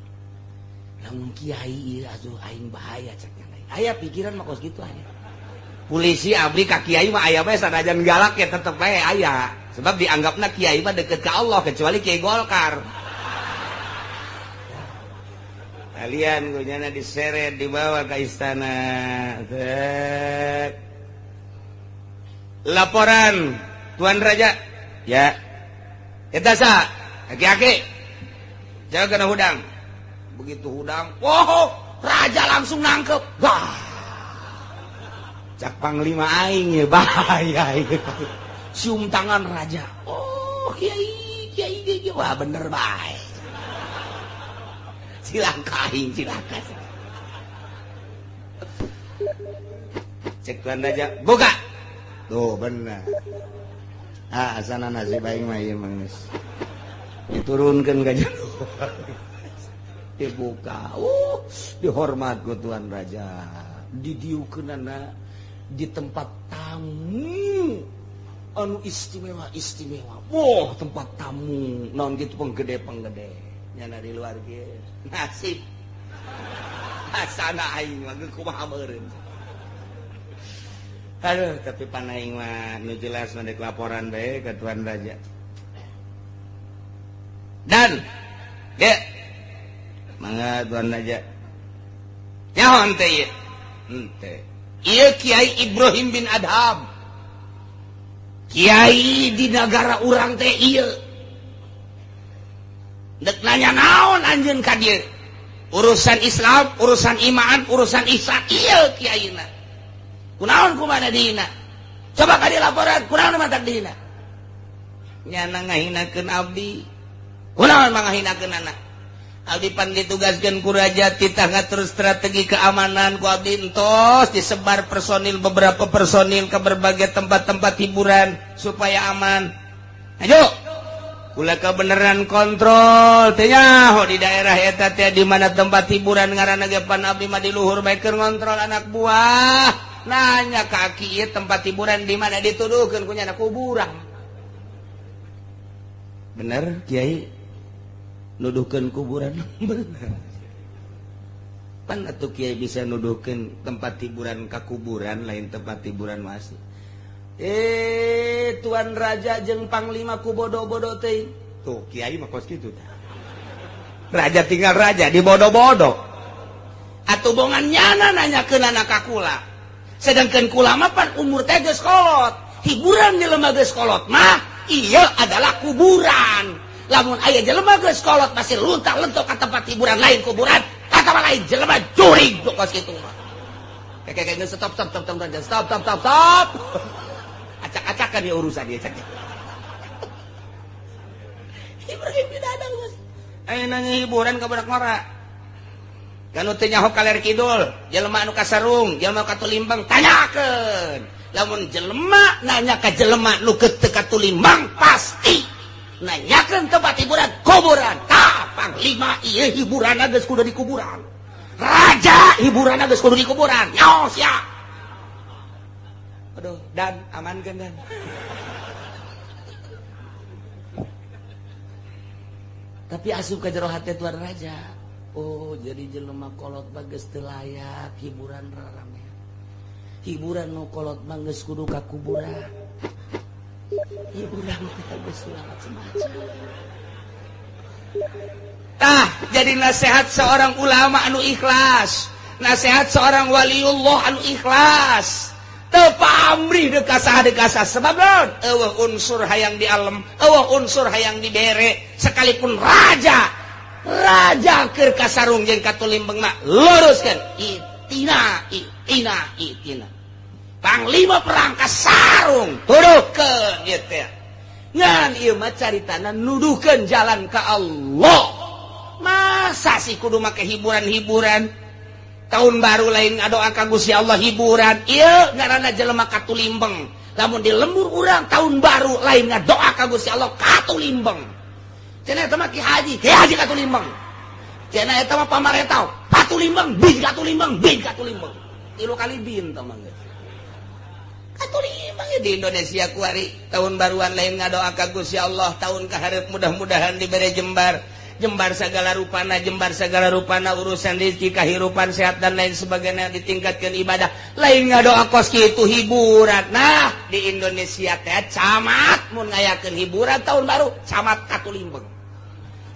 Lamun kiai ieu asuh aing bahaya cek nya lain. Aya pikiran mah kos kitu aya. Polisi abdi ka kiai mah aya bae sanajan galak ya tetep bae aya. Sebab dianggapna kiai mah deket ka Allah kecuali kiai Golkar. Kalian gunyana diseret dibawa ke istana. Zek. Laporan Tuan Raja. Ya. Eta sa, aki-aki. Jangan kena hudang. Begitu hudang, wow, raja langsung nangkep. Wah. Cak panglima aing ya bahaya ieu. Cium tangan raja. Oh, kiai, kiai, kiai. Wah, bener bae. Cilaka aing, cilaka. Cek tuan raja, buka. Tuh bener. Ah, asana nasib aing mah ieu mah geus. Diturunkeun ka jero. Dibuka. Dihormat ku tuan raja. Didiukeunana di tempat tamu anu istimewa-istimewa. Wah, tempat tamu naon kitu penggede-penggede. Nyana di luar kieu. Nasib. Asana aing mah geus kumaha meureun. Aduh, tapi panaing mah nu jelas mah dek laporan bae ke tuan raja. Dan ge mangga tuan raja. Nyaho henteu ieu? Henteu. Ieu Kiai Ibrahim bin Adham. Kiai di nagara urang teh ieu. Dek nanya naon anjeun ka dieu? Urusan Islam, urusan iman, urusan ihsan ieu kiaina. Kunaon kumana dihina? Coba kali laporan, kunaon matak dihina? Nyana ngahinakeun abdi. Kunaon mangahinakeun anak? Abdi pan ditugaskeun ku raja titah ngatur strategi keamanan ku abdi entos disebar personil beberapa personil ke berbagai tempat-tempat hiburan supaya aman. Ayo. Kula kebenaran kontrol teh nyaho di daerah eta teh di mana tempat hiburan ngaranna ge pan abdi mah di luhur bae keur ngontrol anak buah. Nanya kaki ieu tempat hiburan di mana dituduhkeun ku nyana kuburan. Bener kiai nuduhkeun kuburan? Bener. Pan atuh kiai bisa nuduhkeun tempat hiburan ka kuburan lain tempat hiburan masih. Tuan raja jeung panglima ku bodoh-bodoh teh. Tuh kiai mah kos kitu tah. Raja tinggal raja dibodoh-bodoh. Atuh bongan nyana nanyakeun anak ka kula. Sedangkan kula mah pan umur teh geus kolot. Hiburan jelema geus kolot mah ieu adalah kuburan. Lamun aya jelema geus kolot masih luntak-lentok ka tempat hiburan lain kuburan, atawa lain jelema jurig kos kitu mah. Kayak geus stop stop stop stop stop stop stop stop. Acak-acakan ya urusan dia cak. Ibrahim bin Adham geus. Aya nanya hiburan ka budak ngora. Kanu teu nyaho kaler kidul, jelema anu kasarung, jelema katulimbang tanyakeun. Lamun jelema nanya ka jelema nu teu katulimbang pasti nanyakeun tempat hiburan kuburan. Tah panglima ieu hiburanna geus kudu di kuburan. Raja hiburanna geus kudu di kuburan. Nyaho sia. Aduh, dan amankeun dan. Tapi asup ka jero hate tuan raja. Oh, jadi jelema kolot mah geus teu layak hiburan rarame. Hiburan nu kolot mah geus kudu ka kuburan. Hiburan teh geus macam-macam. Tah, jadi nasihat seorang ulama anu ikhlas, nasihat seorang waliullah anu ikhlas. Teu pamrih deuk ka saha deuk ka saha sebab naon? Eueuh unsur hayang di alem, eueuh unsur hayang dibere, sekalipun raja. Raja keur kasarung jeung katulimbeng mah luruskeun itina itina itina. Panglima perang kasarung tuduhkeun ieu teh. Ngan ieu mah caritana nuduhkeun jalan ka Allah. Masa sih kudu make hiburan-hiburan? Tahun baru lain ngadoa ka Gusti Allah hiburan. Ieu ngaranna jelema katulimbeng. Lamun di lembur urang tahun baru lain ngadoa ka Gusti Allah katulimbeng. Cenah eta mah Ki Haji katulimbeng. Cenah eta mah pamarentah Katulimbang bin katulimbang bin katulimbang. 3 kali bin tah mah. Katulimbang di Indonesia kuari tahun baruan lain ngadoa ka Gusti Allah tahun kaharep mudah-mudahan dibere jembar. Jembar segala rupana, jembar segala rupana urusan rezeki, kehidupan sehat dan lain sebagainya ditingkatkan ibadah. Lain ngadoa kos kitu hiburan. Nah, di Indonesia teh camat mun ngayakeun hiburan tahun baru, camat katulimbeng.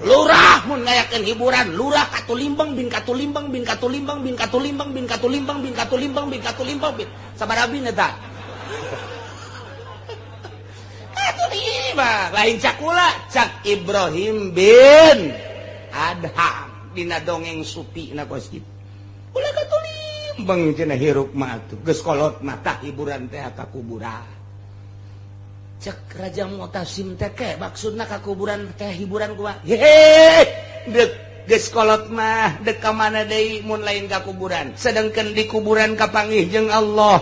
Lurah mun ngayakeun hiburan, lurah katulimbeng bin katulimbeng bin katulimbeng bin katulimbeng bin katulimbeng bin katulimbeng bin katulimbeng bin. Sabaraha bin eta? Katulimbang, lain cakula, cak Ibrahim bin Adham dina dongeng supi na kos kitu. Ulah katulimbang cenah hirup mah atuh, geus kolot mah tah hiburan teh ka kuburan. Cek Raja Mu'tasim teh ke maksudna ka kuburan teh hiburan kumaha? Hehe, deuk geus kolot mah deuk ka mana deui mun lain ka kuburan. Sedengkeun di kuburan kapanggih jeung Allah.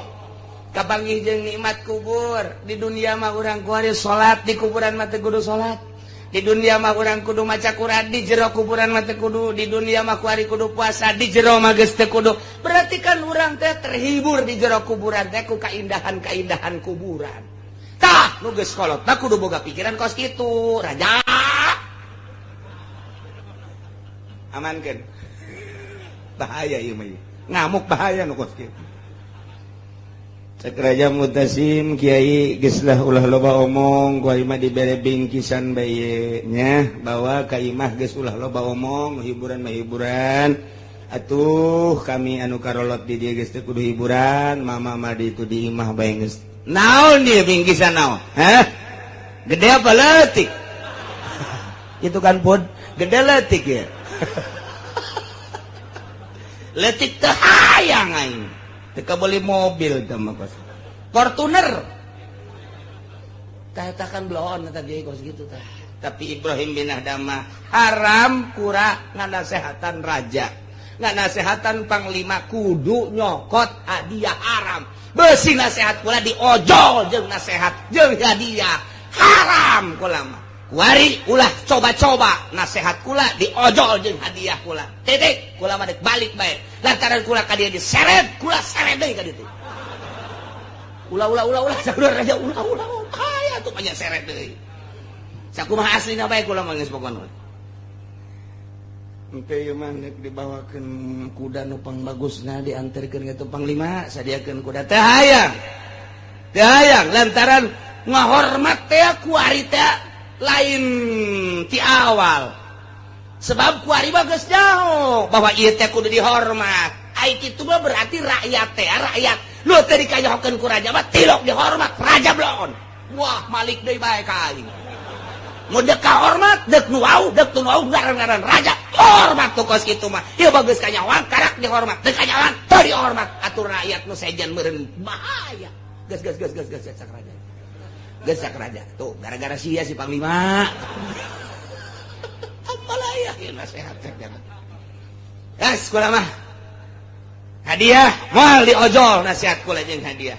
Kapanggih jeung nikmat kubur. Di dunia mah urang kuari salat, di kuburan mah teu kudu salat. Di dunia mah urang kudu maca Quran, di jero kuburan mah teu kudu. Di dunia mah kuari kudu puasa, di jero mah geus teu kudu. Berarti kan urang teh terhibur di jero kuburan teh ku kaindahan-kaindahan kuburan. Tah, nu geus kolot mah kudu boga pikiran kos kitu, raja. Amankeun. Bahaya ieu mah. Ngamuk bahaya nu kos kitu. Cek Raja Mutasim kiai geus lah ulah loba omong ku imah dibere bingkisan bae nya bawa ka imah geus ulah loba omong hiburan mah hiburan atuh kami anu karolot di dieu geus teu kudu hiburan mama mah di itu di imah bae geus naon dia bingkisan naon hah gede apa leutik itu kan pun gede leutik ya leutik teu hayang aing teka beli mobil teh mah kos Fortuner tah eta kan bloon eta ge kos kitu tah. Tapi Ibrahim bin Adham haram kura nganasehatan raja, nganasehatan panglima kudu nyokot hadiah haram. Beusi nasehat kula diojol jeung nasehat jeung hadiah haram kula mah. Kuari ulah coba-coba nasehat kula diojol jeung hadiah kula. Titik kula mah dek balik bae. Lantaran kula ka dieu diseret, kula seret deui ka ditu. Ulah ulah ulah ulah saudara raja ulah ulah. Aya tuh banyak seret deui. Sakumaha aslina bae kula mah geus pokona. Engke ieu mah nek dibawakeun kuda nu pangbagusna dianterkeun ka panglima, sadiakeun kuda teh hayang. Teh hayang lantaran ngahormat teh kuari teh lain ti awal. Sebab kuari mah geus jauh bahwa ieu teh kudu dihormat. Ai kitu mah berarti rakyat teh rakyat. Nu teh dikayohokeun ku raja mah tilok dihormat raja bloon. Wah, malik deui bae ka aing. Mun deuk kahormat, deuk nu wau, deuk nu wau ngaran-ngaran raja. Hormat tuh kos kitu mah. Ieu bagus kanyawan karak dihormat, deuk kanyawan teu dihormat. Atur rakyat nu sejen meureun bahaya. Geus geus geus geus geus cak raja. Geus cak raja. Tuh gara-gara sia si panglima. Apalah ya nasehat cek jangan. Geus kula mah. Hadiah moal diojol nasihat kula jeung hadiah.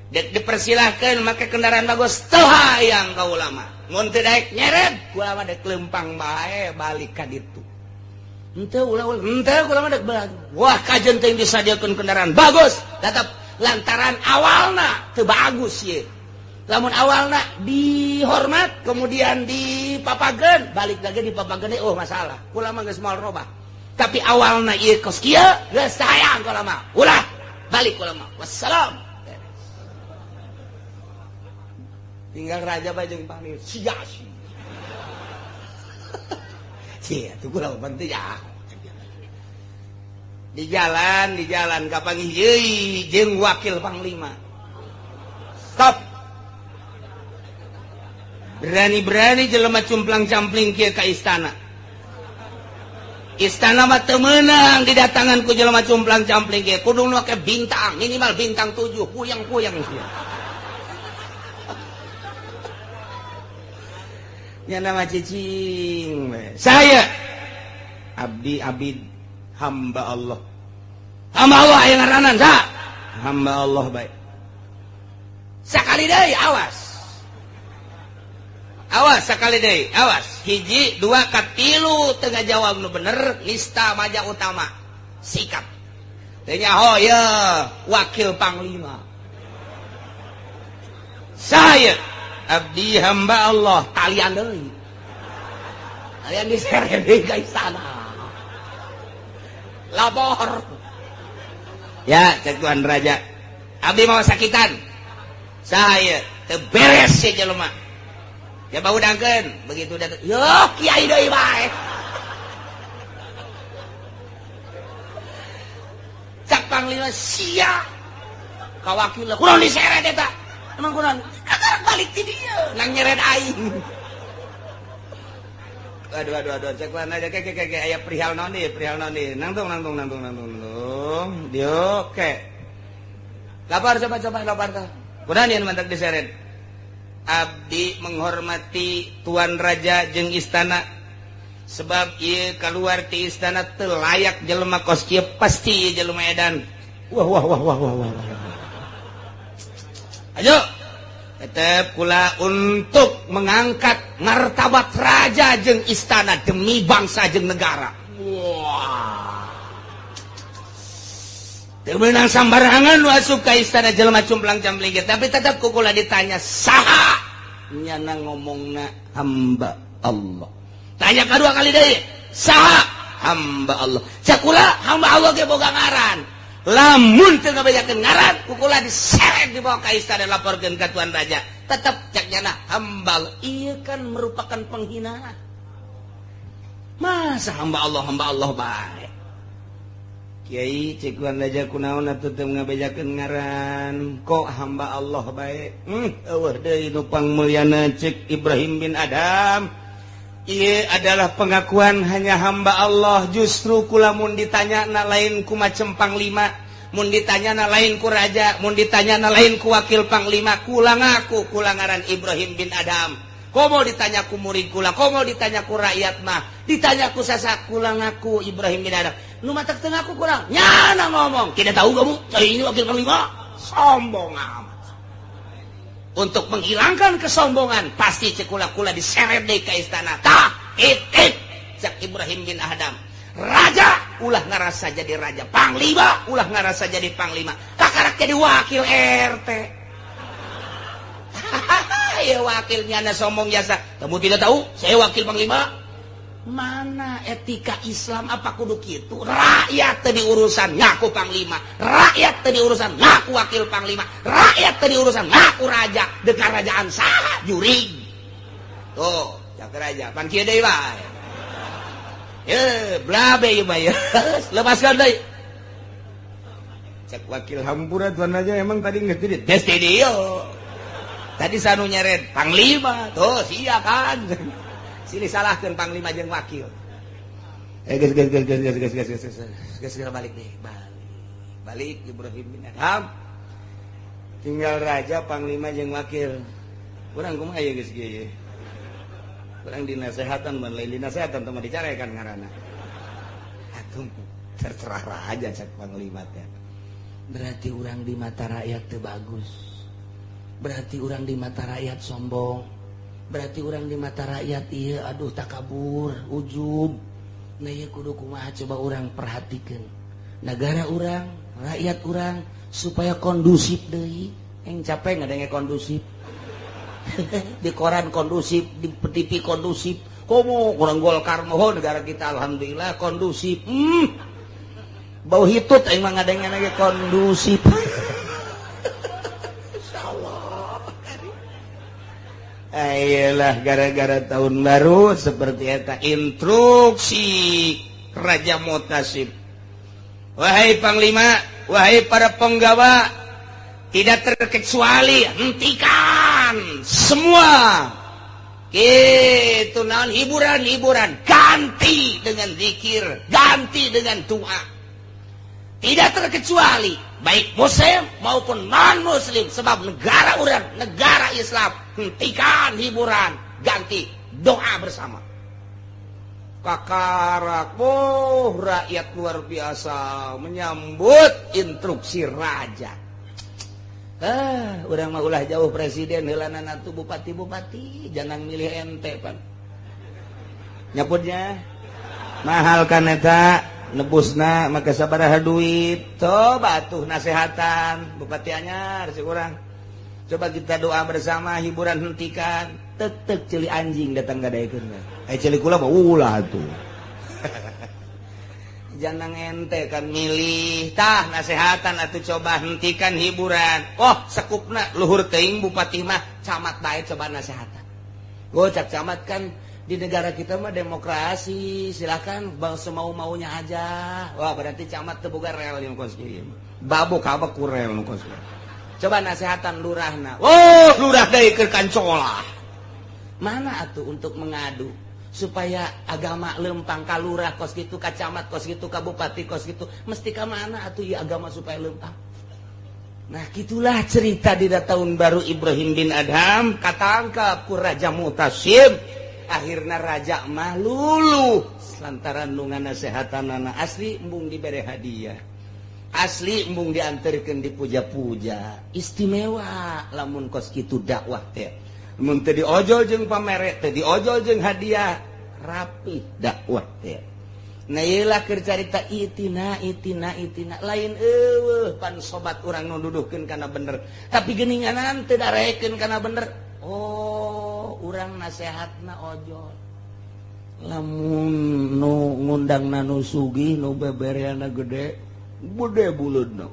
Dek dipersilahkeun make kendaraan bagus teu hayang ka ulama. Mun teu daek nyeret kula mah dek lempang bae balik ka ditu. Henteu ulah ulah henteu kula mah dek balik. Wah kajen teh disadiakeun kendaraan bagus tetep lantaran awalna teu bagus ieu. Lamun awalna dihormat kemudian dipapageun balik lagi dipapageun oh masalah. Kula mah geus moal robah. Tapi awalna ieu kos kieu geus hayang kula mah. Ulah balik kula mah. Wassalam. Tinggal raja bae jeung panglima sia sia. Sia tuh kula penting ya. Di jalan kapanggih deui jeung wakil panglima. Stop. Berani-berani jelema cumplang-campling kieu ka istana. Istana mah teu meunang didatangan ku jelema cumplang-campling kieu. Kudu make bintang, minimal bintang 7, puyeng-puyeng sia. Nya nama cicing saya abdi abid hamba Allah. Hamba Allah aya ngaranan sa. Hamba Allah bae. Sakali deui awas. Awas sakali deui, awas. Hiji, dua, katilu teu ngajawab nu bener nista maja utama. Sikap. Teu nyaho ye wakil panglima. Saya abdi hamba Allah talian deui. Talian diseret deui ka istana. Lapor. Ya, cek Tuan Raja. Abdi mau sakitan. Saya teu beres si jelema. Ya bau dangkeun, begitu datang. Yo, kiai deui bae. Cak panglima sia. Ka wakil kunaon diseret eta? Emang kunaon? Kakarak balik ti dieu, nang nyeret aing. Aduh aduh aduh, cek lan aja ke ke ke aya perihal naon deui, perihal naon deui. Nangtung nangtung nangtung nangtung nangtung. Dieu ke. Lapar coba coba lapar tah. Kunaon ieu mantak diseret? Abdi menghormati Tuan Raja jeung istana sebab ieu keluar ti istana teu layak jelema kos kieu pasti ieu jelema edan. Wah wah wah wah wah wah. Ayo tetep kula untuk mengangkat martabat raja jeung istana demi bangsa jeung negara. Wah. Teu meunang sambarangan nu asup ka istana jelema cumplang campling tapi tetep ku kula ditanya saha nyana ngomongna hamba Allah. Tanya kedua kali deui, saha hamba Allah. Cak kula hamba Allah ge boga ngaran. Lamun teu ngabejakeun ngaran, ku kula diseret dibawa ka istana laporkeun ka Tuan Raja. Tetep cak nyana hamba Allah. Ieu kan merupakan penghinaan. Masa hamba Allah bae. Kiai cek Tuan Raja kunaon atuh teu ngabejakeun ngaran, kok hamba Allah bae. Eueuh deui nu pangmulyana cek Ibrahim bin Adam. Ieu adalah pengakuan hanya hamba Allah. Justru kula mun ditanyana lain ku macem panglima, mun ditanyana lain ku raja, mun ditanyana lain ku wakil panglima, kula ngaku kula ngaran Ibrahim bin Adam. Komo ditanya ku murid kula, komo ditanya ku rakyat mah, ditanya ku sasa kula ngaku Ibrahim bin Adam. Nu matak teu ngaku kurang, nyana ngomong, tidak tahu kamu, saya ini wakil panglima, sombong amat. Untuk menghilangkan kesombongan, pasti cekula-kula diseret deui ka istana. Tah, it, cak Ibrahim bin Adam. Raja ulah ngarasa jadi raja, panglima ulah ngarasa jadi panglima, kakarak jadi wakil RT. Ya wakilnya na sombong jasa. Kamu tidak tahu, saya wakil panglima. Mana etika Islam apa kudu kitu? Rakyat teu diurusan ngaku panglima, rakyat teu diurusan ngaku wakil panglima, rakyat teu diurusan ngaku raja, deuk karajaan saha jurig. Tuh, cak raja pan kieu deui bae. Ye, blabe ieu mah ye. Lepaskan deui. Cak wakil hampura tuan raja emang tadi geus di tes di dieu. Tadi sanu nyeret panglima, tuh sia kan. Sini salahkan panglima jeung wakil. Geus geus geus geus geus geus geus geus geus balik deh, balik. Balik Ibrahim bin Adham. Tinggal raja, panglima jeung wakil. Urang kumaha ye geus kieu ye? Urang dinasehatan mun lain dinasehatan teh mah dicarekan ngaranna. Atuh terserah raja cek panglima teh. Berarti urang di mata rakyat teu bagus. Berarti urang di mata rakyat sombong. Berarti orang di mata rakyat iya aduh takabur ujub. Nah iya kudu kumaha coba orang perhatikan negara orang, rakyat orang supaya kondusif deui. Yang capek ngadenge kondusif. Di koran kondusif, di TV kondusif. Komo kurang Golkar mohon negara kita alhamdulillah kondusif. Bau hitut aing mah ngadenge lagi kondusif. Ayolah gara-gara tahun baru seperti eta instruksi Raja Mutasib. Wahai panglima, wahai para penggawa, tidak terkecuali hentikan semua itu naon hiburan-hiburan, ganti dengan zikir, ganti dengan doa. Tidak terkecuali baik muslim maupun non muslim, sebab negara orang, negara Islam, hentikan hiburan, ganti doa bersama. Kakarak, oh rakyat luar biasa menyambut instruksi raja. Urang mah ulah jauh presiden heulana atuh bupati-bupati, jangan milih ente pan. Nyaputnya mahal kan eta. Nebusna maka sabaraha duit. Coba tuh nasehatan bupati anyar si urang. Coba kita doa bersama, hiburan hentikan. Tetek ceuli anjing datang gadaekeun. Eh ceuli kula mah ulah atuh. Jangan ente kan milih tah nasehatan atuh coba hentikan hiburan. Oh sekupna luhur teuing bupati mah camat bae coba nasehatan. Oh cak camat kan di negara kita mah demokrasi, silakan bang semau-maunya aja. Wah berarti camat teu boga rel yang kos kieu. Babok kabeh ku rel nu kos kieu. Coba nasehatan lurahna. Oh lurah deui keur kancolah. Mana atuh untuk mengadu supaya agama lempang ka lurah kos kitu, ka camat kos kitu, ka bupati kos kitu, mesti ka mana atuh ieu agama supaya lempang. Nah gitulah cerita di tahun baru Ibrahim bin Adham katangkap ku Raja Mu'tasim. Akhirna raja mah luluh lantaran nu nganasehatanana asli embung dibere hadiah, asli embung diantarkeun dipuja-puja. Istimewa lamun kos kitu dakwah teh. Mun teu diojol jeung pamere, teu diojol jeung hadiah, rapi dakwah teh. Nah ieu lah keur carita itina itina itina lain eueuh pan sobat urang nu duduhkeun kana bener, tapi geuninganan teu darekeun kana bener. Oh, urang nasehatna ojol. Lamun nu ngundangna nu sugih nu bebereana gede, gede buleudna.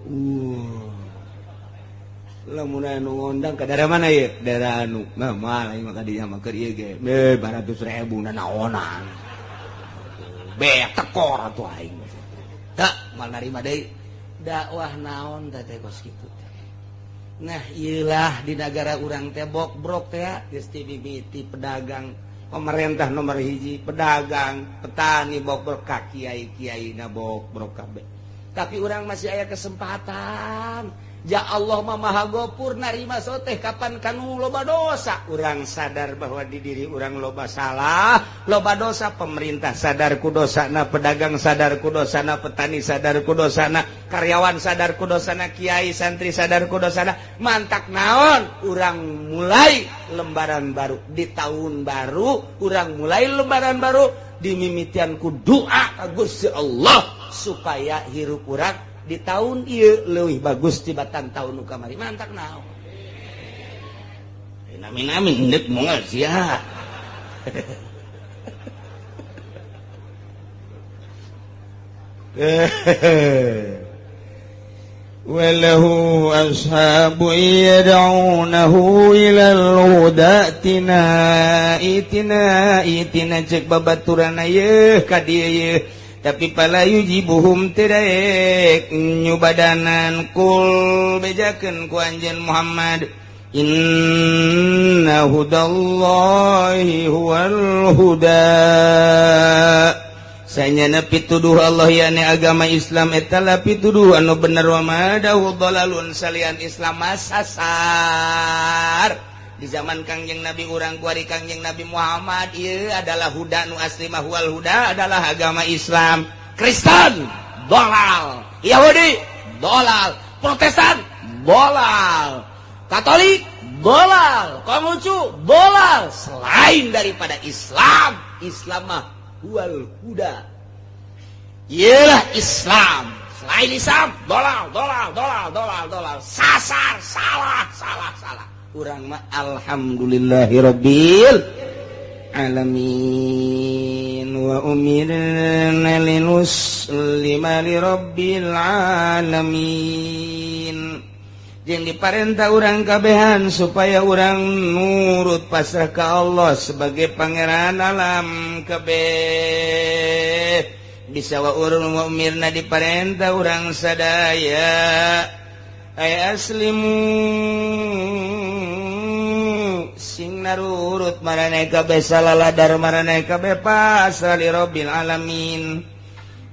Lamun anu ngundang ka daerah mana ieu? Daerah anu. Nah, moal aing mah ka dinya mah keur ieu ge. 200.000 nanaonan. Be tekor atuh aing. Tah, moal narima deui. Dakwah naon teh teh kos kitu. Nah iyalah di negara urang teh bokbrok teh geus ti mimiti pedagang pemerintah nomor hiji pedagang petani bokbrok ka kiai-kiai na bokbrok kabeh. Tapi urang masih aya kesempatan. Ya Allah mah Maha Gofur narima soteh kapan kanu loba dosa. Urang sadar bahwa di diri urang loba salah, loba dosa. Pemerintah sadar ku dosana, pedagang sadar ku dosana, petani sadar ku dosana, karyawan sadar ku dosana, kiai santri sadar ku dosana. Mantak naon urang mulai lembaran baru di tahun baru, urang mulai lembaran baru dimimitian ku doa ka Gusti Allah supaya hirup urang di tahun ieu leuwih bagus tibatan tahun nu kamari. Mantak naon amin amin indet moal sia. Walahu ashabu yad'unahu ilal huda tina itina itina cek babaturan yeuh ka dieu yeuh. Tapi pala yujibuhum teu nyubadanan kul bejakeun ku anjeun Muhammad inna hudallahi huwal huda. Sanyana pituduh Allah yani agama Islam eta la pituduh anu bener wa madahu dalalun salian Islam masasar. Di zaman Kangjeng Nabi urang kuari Kangjeng Nabi Muhammad ieu adalah huda nu asli mah huwal huda adalah agama Islam. Kristen dolal, Yahudi dolal, Protestan dolal, Katolik dolal, Konghucu dolal. Selain daripada Islam, Islam mah huwal huda. Iyalah Islam. Selain Islam dolal, dolal, dolal, dolal, dolal, sasar, salah, salah, salah. Urang mah alhamdulillahirabbil alamin wa umirna linuslima lirabbil alamin. Jeung diparentah urang kabehan supaya urang nurut pasrah ka Allah sebagai pangeran alam kabeh. Bisa wa urang wa umirna diparentah urang sadaya ay aslimu sing narurut maraneh kabeh salaladar maraneh kabeh pasrah li rabbil alamin.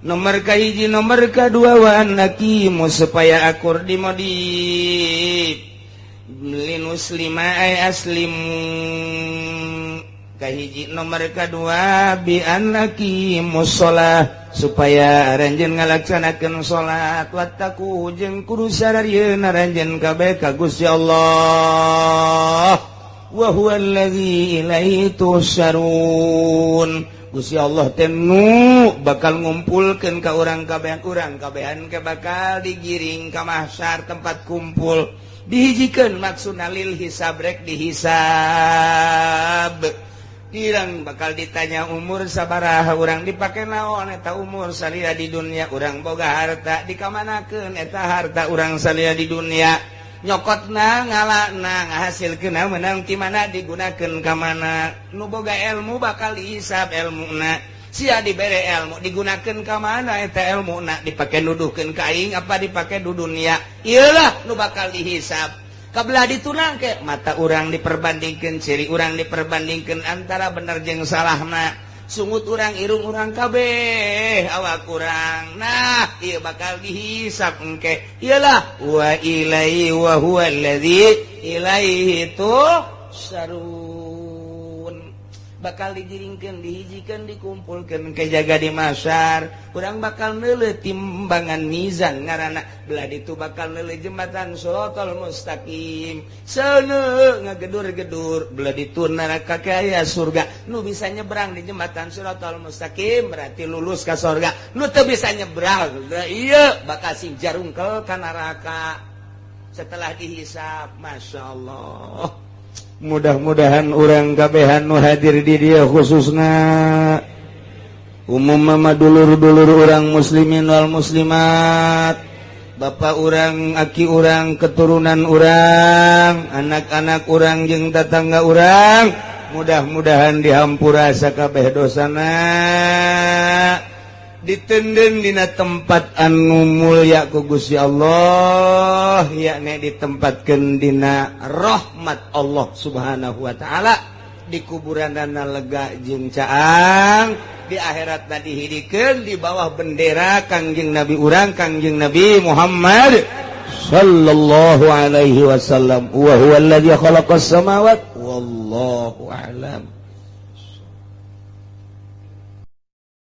Nomor kahiji nomor kadua wa annakimu supaya akur di modif linuslima ay aslimu kahiji nomor kadua bi annakimu shalah supaya aranjeun ngalaksanakeun salat wattaqu jeung kudu sararieun aranjeun kabeh ka Gusti Allah wa huwa allazi ilaihi tusarun. Gusti Allah teh nu bakal ngumpulkeun ka urang kabehan, urang kabehan ke bakal digiring ka mahsyar tempat kumpul dihijikeun maksudna lil hisab rek dihisab. Dirang bakal ditanya umur sabaraha urang dipake naon eta umur salila di dunia, urang boga harta dikamanakeun eta harta urang salila di dunia, nyokotna ngalana ngahasilkeun menang ti mana digunakeun ka mana. Nu boga ilmu bakal dihisab ilmuna, sia dibere ilmu digunakeun ka mana eta ilmuna, dipake nuduhkeun ka aing apa dipake du dunia, ieulah nu bakal dihisab. Kabelah ditunang ke mata urang diperbandingkeun, ciri urang diperbandingkeun antara bener jeung salahna, sungut urang irung urang kabeh awak urang. Nah ieu bakal dihisab engke. Iyalah wa ilaihi wa huwa allazi ilaihi tuhsyarun. Bakal digiringkeun, dihijikeun, dikumpulkeun ke jaga di mahsyar. Urang bakal neuleuh timbangan mizan ngaranna, belah ditu bakal neuleuh jembatan Shiratal Mustaqim. Seuneu ngagedur-gedur, belah ditu neraka kaya surga. Nu bisa nyebrang di jembatan Shiratal Mustaqim berarti lulus ka surga. Nu teu bisa nyebrang, ieu bakal sing jarungkel ka neraka setelah dihisab. Masya Allah. Mudah-mudahan urang kabehan nu hadir di dia khususna umum mama dulur-dulur urang muslimin wal muslimat, bapak urang, aki urang, keturunan urang, anak-anak urang jeung tetangga urang, mudah-mudahan dihampura sakabeh dosana, ditenden dina tempat anu mulia ku Gusti Allah, yakni ditempatkeun dina rahmat Allah Subhanahu wa taala, di kuburanana lega jeung caang, di akhiratna dihidikeun di bawah bendera Kangjeng Nabi urang, Kangjeng Nabi Muhammad sallallahu alaihi wasallam. Wa huwa alladzi khalaqas samawati wallahu a'lam.